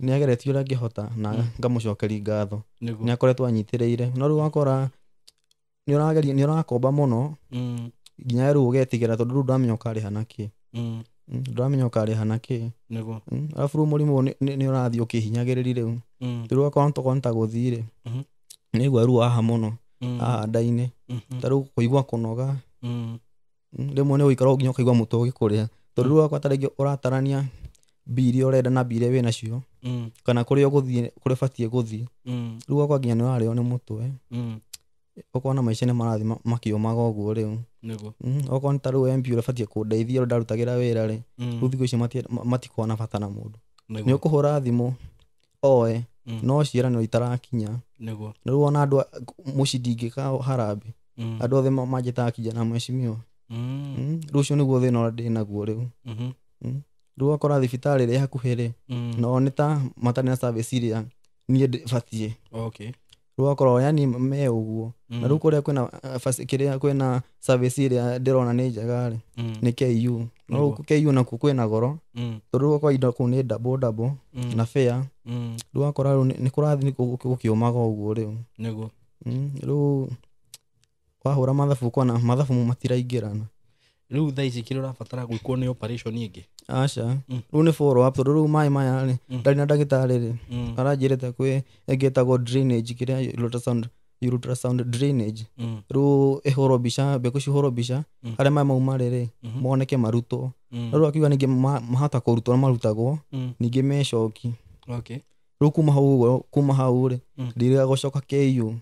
Nĩ ageretie ũrĩa angĩhota na ngamũcokeria ngatho. Nĩguo. Nĩ akoretwo anyitĩrĩire. No rĩu ũgakora nĩ ũrageria nĩ ũrakomba mũno nginya rĩu ũgetigĩra tondũ rĩu ndũramenya ũkarĩha nakĩ. Ndũramenya ũkarĩha nakĩ. Nĩguo. Arabu rĩu mũrimũ ũyũ nĩ ũrathiĩ ũkĩhinyagĩrĩria rĩu. Rĩu ũgakora tokorwo nĩ ta gũthiĩ rĩ, nĩigua ruo haha mũno, haha nda-inĩ. Ta rĩu kũigua kũnoga. Rĩmwe nĩ ũgũikara nginya ũkaigua mũtwe ũgĩkũrĩa. Tondũ rĩu ũgakora ta rĩngĩ ũratarania mbia iria ũrenda na mbia iria wĩnacio, kana kũrĩa ũgũthiĩ, kũrĩa ũbatiĩ gũthiĩ. Rĩu ũgakora nginya nĩ ũrarĩo nĩ mũtwe. Ũkona maica nĩ marathiĩ makĩũmaga ũguo rĩu. Nĩguo. Okorwo nĩ ta rĩu MP ũrĩa ũbatiĩ kũndeithia ũrĩa ndarutagĩra wĩra rĩ, rĩu thikũ ici matikoragwo na bata na mũndũ. Nĩ ũkũhũra thimũ oe, no ciĩranĩro itarakinya. Nĩguo. Na rĩu ona andũ mũciĩ ndingĩka harambee. Andũ othe manjĩtaga kijana mheshimiwa. Rĩu ũcio nĩguo thĩna ũrĩa ndĩnaguo rĩu. Rĩu ũgakora thibitarĩ ĩrĩa ĩ hakuhĩ rĩ, nao nĩ ta matarĩ na service iria niĩ batiĩ. Okay. Rĩu ũgakora yani me ũguo. Na rĩu kũrĩa kwĩna kĩrĩa kwĩna service ĩrĩa ndĩrona nĩ njega rĩ, nĩ KU. No rĩu KU nakuo kwĩna goro, tondũ rĩu ũgakora indo kũu nĩ double double na fare. Rĩu ũgakora rĩu nĩ kũrathiĩ gũkĩũmaga ũguo rĩu. Nĩguo. Rĩu wahũra mathabu ũkona mathabu matiraingĩrana. Rĩu thaa ici kĩrĩa ũrabatara gwĩkwo nĩ operation ĩngĩ? Aca. Rĩu nĩ follow up tondũ rĩu maĩ maya rĩ, ndarĩ na ndagĩtarĩ rĩ, aranjĩrĩte kwĩ ĩngĩ ĩtagwo drainage, kĩrĩa ultrasound drainage. Rĩu ĩhũrwo mbica, mbegũ cihũrwo mbica, harĩa maĩ mau marĩ rĩ, moneke marutwo. Rĩu akiuga ningĩ mahota kũrutwo marutagwo, ningĩ mecoki. Okay. Rĩu kuma hau ũguo, kuma hau rĩ, ndirĩga gũcoka KU.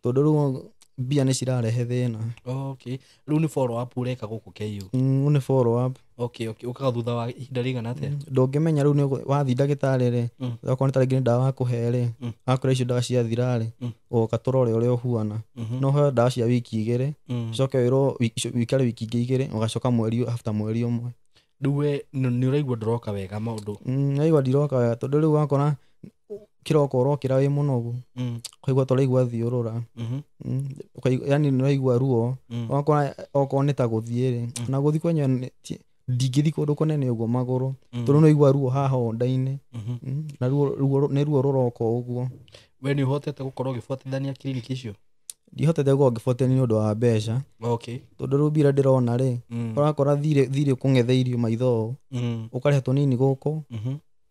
Tondũ rĩu mbia nĩ cirarehe thĩna. Okay. Rĩu nĩ follow up ũreka gũkũ KU? Rĩu nĩ follow up. Okay, okay. Ũkaga thutha wa ihinda rĩigana atĩa? Ndũngĩmenya rĩu nĩ wathiĩ ndagĩtarĩ rĩ, okorwo nĩ ta rĩngĩ nĩ ndawa akũhe rĩ, akwĩra icio ndawa ciathira rĩ, ũgoka tũrore ũrĩa ũhuana. No ũheo ndawa cia wiki igĩrĩ, ũcoke wĩrwo wĩikare wiki ingĩ igĩrĩ, ũgacoka mweri after mweri ũmwe. Rĩu we nĩ ũraigua ndũroka wega maũndũ? Ndaigua ndiroka wega tondũ rĩu wakora kĩroko ũrokĩra wĩ mũnogu, ũkaigua ta ũraigua thiũrũra. Yani nĩ ũraigua ruo. Ũgakora okorwo nĩ ta gũthiĩ rĩ, na gũthiĩ kwenyewe ndingĩthiĩ kũndũ kũnene ũguo magũrũ, tondũ nĩ ũraigua ruo haha ũũ nda-inĩ. Na ruo nĩ ruo rũroka ũguo. We nĩ ũhotete gũkorwo ũgĩbuatithania kiriniki icio? Ndihotete gũkorwo ngĩbuatithania nĩ ũndũ wa mbeca. Okay. Tondũ rĩu mbia iria ndĩrona rĩ, ũrakora thirĩ ũkũng'etheirio maitho ũũ. Ũkarĩha tũnini gũkũ,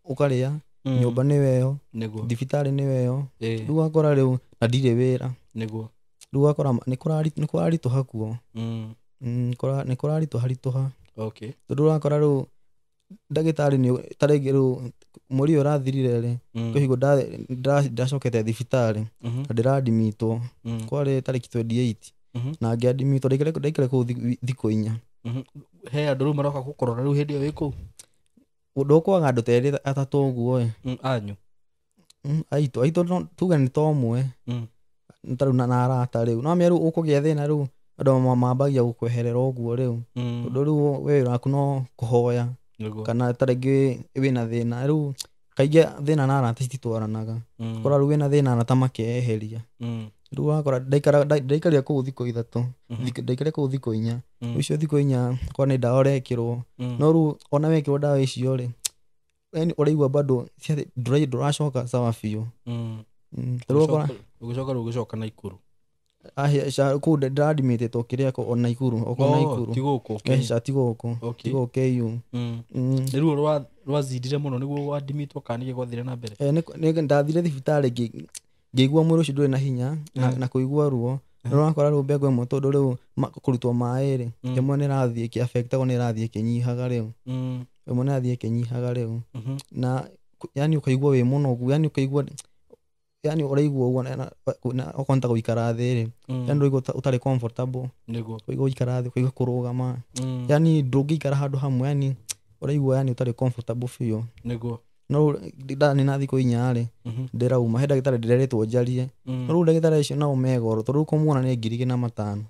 ũkarĩa, nyũmba nĩyo ĩyo, Nĩguo. thibitarĩ nĩyo ĩyo. Ĩĩ. Rĩu ũgakora rĩu na ndirĩ wĩra. Nĩguo. Rĩu ũgakora nĩ kũraritũha kuo. Nĩ kũraritũha ritũha. Okay. Tondũ ũrakora rĩu ndagĩtarĩ nĩ ta rĩngĩ rĩu mweri ũyũ ũrathirire rĩ, kwĩ hingo ndacokete thibitarĩ, na ndĩradimitwo. Kwarĩ tarĩki 28. Na ngĩadimitwo, ndaikare kũu thikũ inya. He andũ rĩu maroka gũkũrora rĩu hĩndĩ ĩyo wĩ kũu? Ndũkwaga andũ ta erĩ atatũ ũguo ĩ. Anyu? Aitũ no tuge nĩ ta ũmwe. Ta rĩu na arata rĩu. No amenya rĩu ũkũgĩa thĩna rĩu, andũ mambagia gũkweherera ũguo rĩu. Tondũ rĩu we wĩra waku no kũhoya. Nĩguo. Kana ta rĩngĩ wĩna thĩna. Rĩu kaingĩ thĩna na arata cititwaranaga. Kora rĩu wĩna thĩna arata makeeheria. Rĩu wakora ndaikarire kũu thikũ ithatũ. Ndaikarire kũu thikũ inya. Icio thikũ inya korwo nĩ ndawa ũrekĩrwo. No rĩu ona wekĩrwo ndawa icio rĩ, yani ũraigua bado ndũracoka sawa biũ. Rĩu ũgakora Ũgĩcoka rĩu ũgĩcoka Naikuru. Kũu ndĩradimitĩtwo kĩrĩa o Naikuru, o kũu Oh, Naikuru. ti gũkũ, okay. Ca, ti gũkũ. Okay. Ti gũkũ KU. Nĩ ruo rwazindire mũno nĩguo wadimitwo kana nĩkĩ gwathire na mbere? Nĩ ndathire thibitarĩ ngĩigua mwĩrĩ ũcio ndũrĩ na hinya, na kũigua ruo. Rĩu ũrakora rĩu mbegũ ĩmwe tondũ rĩu kũrutwo maĩ rĩ, ĩmwe nĩ ĩrathiĩ ĩkĩ-affect-agwo, nĩ ĩrathiĩ ĩkĩnyihaga rĩu. Ĩmwe nĩ ĩrathiĩ ĩkĩnyihaga rĩu. Na yani ukaigua wĩ mũnogu, yani ukaigua yani ũraigua ũguo na okorwo nĩ ta gũikara thĩ rĩ, yani ũraigua ũtarĩ comfortable, nĩguo ũkaigua gũikara thĩ, ũkaigua kũrũgama, yani ndũngĩikara handũ hamwe, yani ũraigua yani ũtarĩ comfortable biũ. Nĩguo No ndanina thikũ 4 rĩ, ndĩrauma he ndagĩtarĩ ndĩrerĩtwo njarie, no rĩu ndagĩtarĩ ũcio nao me goro, tondũ rĩu kũmuona nĩ 2,500.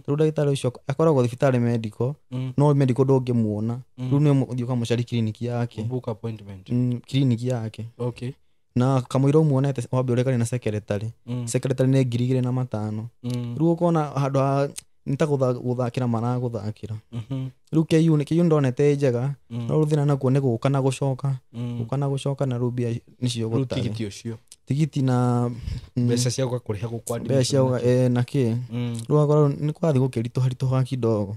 Rĩu ndagĩtarĩ ũcio akoragwo thibitarĩ medical, no medical ndũngĩmuona, rĩu nĩ ũthiĩ ũkamũcaria kiriniki yake. Book appointment. Kiriniki yake. Okay. Na kamũira ũmuonete wambe ũrekane na secretary. Secretary nĩ 2,500. Rĩu ũkona handũ ha nĩ ta gũthakĩra maragũthakĩra. Rĩu KU ndonete ĩ njega, no rĩu thĩna nakuo nĩ gũka na gũcoka, gũka na gũcoka, na rĩu mbia nĩcio Rĩu gũtarĩ. Tigiti ũcio. Tigiti na mbeca cia gũka kũrĩha gũkũ mbeca cia gũka na kĩ. Rĩu ũgakora nĩ kũrathiĩ gũkĩritũha kidogo.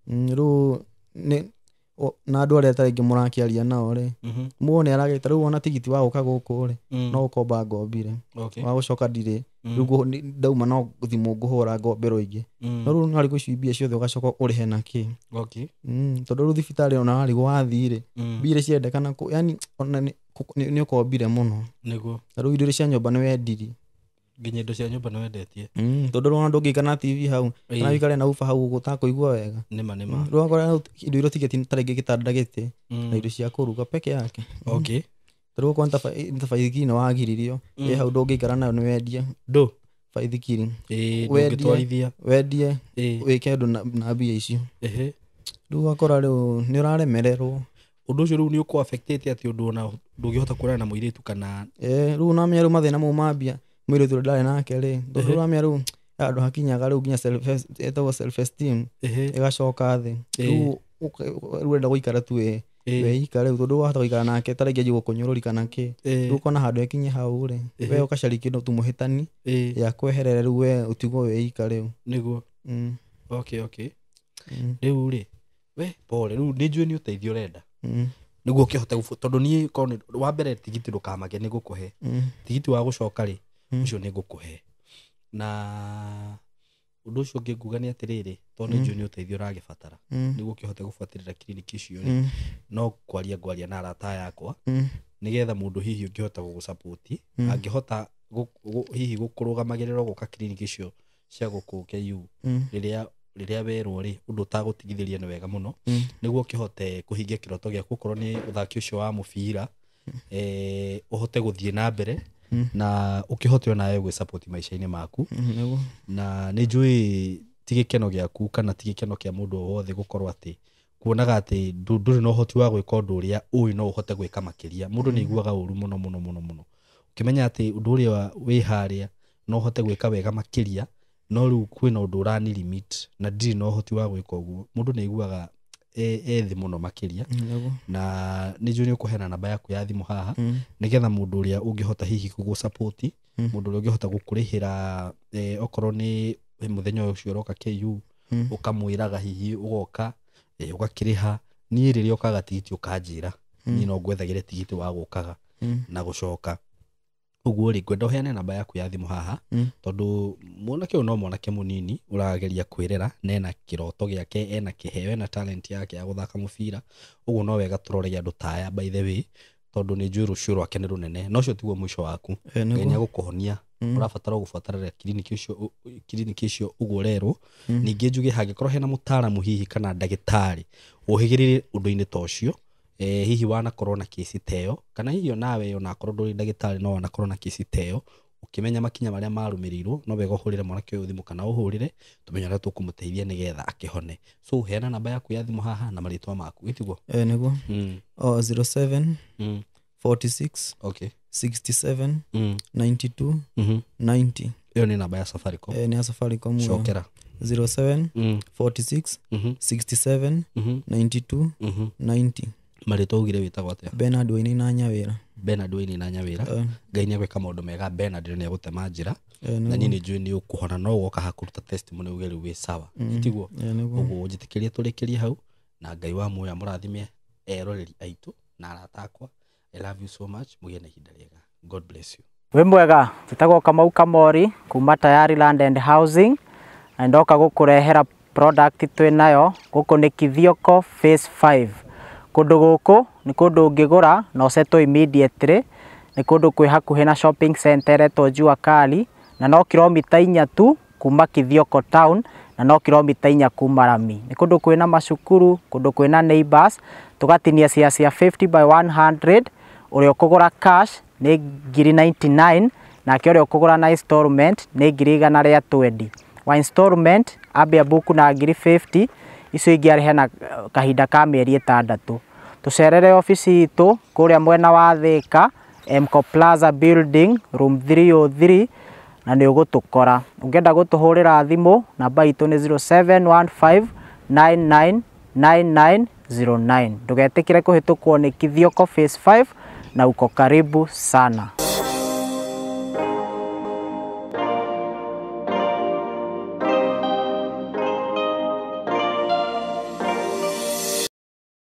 Rĩu nĩ na andũ arĩa ta rĩngĩ mũrakĩaria nao rĩ, mũndũ nĩ aragĩta rĩu ona tigiti wa gũka gũkũ rĩ, no gũkomba ngombire, wa gũcoka ndirĩ, rĩu ndauma no thimũ ngũhũra ngomberwo ingĩ. No rĩu no arĩkũ icio mbia ciothe ũgacoka ũrĩhe na kĩ. Tondũ rĩu thibitarĩ ona warigwo wathiĩ rĩ, mbia iria cirendekana yani ona nĩ ũkombire mũno. Nĩguo. Na rĩu indo iria cia nyũmba nĩ wendirie. Nginya indo cia nyũmba nĩ wendetie. Tondũ rĩu ona ndũngĩikara na TV hau, kana wĩikare na uba hau ũguo ũtakũigua wega. Nĩma, nĩma. Rĩu ũgakora indo iria ũtigĩtie ta rĩngĩ gĩtanda gĩtĩ, na indo cia kũruga peke yake. Ta rĩu okorwo nĩ ta baithikiri nĩ wagiririo, ĩ hau ndũngĩikara nayo nĩ wendie. Ndũ? Baithikiri. Ndũngĩtwarithia. Wendie, wĩke ũndũ na mbia icio. Rĩu ũgakora rĩu nĩ ũraremererwo. Ũndũ ũcio rĩu nĩ ũkũ affectĩte atĩ ũndũ ona ndũngĩhota kuonana na mũirĩtu kana Rĩu ũramenya rĩu mathĩna mau ma mbia, mũirĩtu ũrĩa ndarĩ nake rĩ, tondũ ũramenya rĩu handũ hakinyaga rĩu nginya ĩtagwo self esteem, ĩgacoka thĩ. Rĩu ũrenda gũikara tu wĩ ika rĩu, tondũ wahota gũikara nake ta rĩngĩ anjie gũkũnyũrũri kana kĩ. Rĩu ũkona handũ ĩkinye hau rĩ, we ũgacaria kĩndũ tu mũhĩtani ya kweherera rĩu we ũtigwo wĩ ika rĩu. Nĩguo. Okay, okay. Rĩu rĩ, we pole, rĩu nĩ njũĩ nĩ ũteithio ũrenda. Nĩguo ũkĩhote tondũ niĩ korwo nĩ wa mbere tigiti ndũkamake nĩ ngũkũhe. Tigiti wa gũcoka rĩ, ũcio nĩ ngũkũhe. Na ũndũ ũcio ũngĩ nguga nĩ atĩrĩrĩ, tondũ nĩ njũĩ nĩ ũteithio ũragĩbatara. Nĩguo ũkĩhote gũbuatĩrĩra kiriniki icio rĩ, no kwaria ngwaria na arata aya akwa, nĩgetha mũndũ hihi ũngĩhota gũgũsupport, angĩhota hihi gũkũrũgamagĩrĩra gũka kiriniki icio cia gũkũ KU, rĩrĩa werwo rĩ, ũndũ ũtagũtigithĩria nĩ wega mũno, nĩguo ũkĩhote kũhingia kĩroto gĩaku, okorwo nĩ ũthaki ũcio wa mũbira, ũhote gũthiĩ na mbere, na ũkĩhote onawe gwĩsupport maica-inĩ maku. Nĩguo. Na nĩ njũĩ ti gĩkeno gĩaku kana ti gĩkeno kĩa mũndũ o wothe gũkorwo atĩ kuonaga atĩ ndũrĩ na ũhoti wa gwĩka ũndũ ũrĩa ũĩ no ũhote gwĩka makĩria. Mũndũ nĩ aiguaga ũru mũno mũno mũno mũno ũkĩmenya atĩ ũndũ ũrĩa wĩ harĩa no ũhote gwĩka wega makĩria, no rĩu kwĩna ũndũ ũrani limit na ndirĩ na ũhoti wa gwĩka ũguo. Mũndũ nĩ aiguaga e thĩ mũno makĩria. Nĩguo. Na nĩ njũĩ nĩ ũkũheana namba yaku ya thimũ haha, nĩgetha mũndũ ũrĩa ũngĩhota hihi gũgũsupport, mũndũ ũrĩa ũngĩhota gũkũrĩhĩra, okorwo nĩ mũthenya ũcio ũroka KU, ũkamwĩraga hihi ũgoka, ũgakĩrĩha. Niĩ rĩrĩa ũkaga tigiti ũkanjĩra, niĩ no ngwethagĩre tigiti wa gũkaga na gũcoka. Ũguo rĩ, ngwenda ũheane namba yaku ya thimũ haha, tondũ mwanake ũyũ no mwanake mũnini ũrageria kwĩrera, na ena kĩroto gĩake, ena kĩheo, ena talent yake ya gũthaka mũbira. Ũguo no wega tũrore andũ ta aya, by the way, tondũ nĩ njũĩ rũciũ rwake nĩ rũnene, na ũcio tiguo mũico waku. Ngai nĩ egũkũhonia. Ũrabatara gũbuatĩrĩra kiriniki icio ũguo ũrerwo. Ningĩ njuge hangĩkorwo hena mũtaaramu hihi kana ndagĩtarĩ ũhĩgĩrĩire ũndũ-inĩ ta ũcio, hihi wanakorwo na kĩci ta ĩyo, kana hihi onawe onakorwo ndũrĩ ndagĩtarĩ no wanakorwo na kĩci ta ĩyo, ũkĩmenya makinya marĩa marũmĩrĩirwo, no wega ũhũrĩre mwanake ũyũ thimũ kana ũhũrĩre tũmenye ũrĩa tũkũmũteithia nĩgetha akĩhone. So heana namba yaku ya thimũ haha na marĩtwa maku, ĩtiguo? Nĩguo. 07 46 67 92 90. Ĩyo nĩ namba ya Safaricom. Nĩ ya Safaricom ĩyo. Cokera. 07 46 67 92 90. Marĩtwa augire wĩtagwo atĩa? Bernard Wainaina Nyawĩra. Bernard Wainaina Nyawĩra. Ngai nĩ egwĩka maũndũ mega, Bernard nĩ egũtema njĩra. Na niĩ nĩ njũĩ nĩ ũkũhona, no ũgoka haha kũruta testimony uge rĩu wĩ sawa. Tiguo? Nĩguo. Ũguo njĩtĩkĩrie tũrĩkĩrie hau, na Ngai wa muoyo amũrathime eroreri aitũ na arata akwa. I love you so much. Mũgĩe na ihinda rĩega. God bless you. Wĩ mwega, njĩtagwo Kamau Kamori kuma Tayari Land and Housing, na ndoka gũkũrehera product twĩ nayo gũkũ nĩ Kithioko Phase 5. Kũndũ gũkũ nĩ kũndũ ũngĩgũra na ũsettle immediately. Nĩ kũndũ kwĩ hakuhĩ na shopping center ĩretwo Jua Kali, na no kilomita 4 tu kuma Kithioko town, na no kilomita 4 kuma rami. Nĩ kũndũ kwĩna macukuru, kũndũ kwĩna neighbors, tũgatinia cia 50 by 100. Ũrĩa ũkũgũra cash nĩ ngiri 99, nake ũrĩa ũkũgũra na installment nĩ ngiri 120. Wa installment ambia buku na ngiri 50, icio ingĩ arĩhe na kahinda ka mĩeri 6. Tũcerere obici itũ kũrĩa mwena wa Thika, Mco Plaza Building, room 303, na nĩ ũgũtũkora. Ũngĩenda gũtũhũrĩra thimũ, namba itũ nĩ 0715999909. Ndũgetĩkĩre kũhĩtũkwo nĩ Kithioko Phase 5 na uko karibu sana.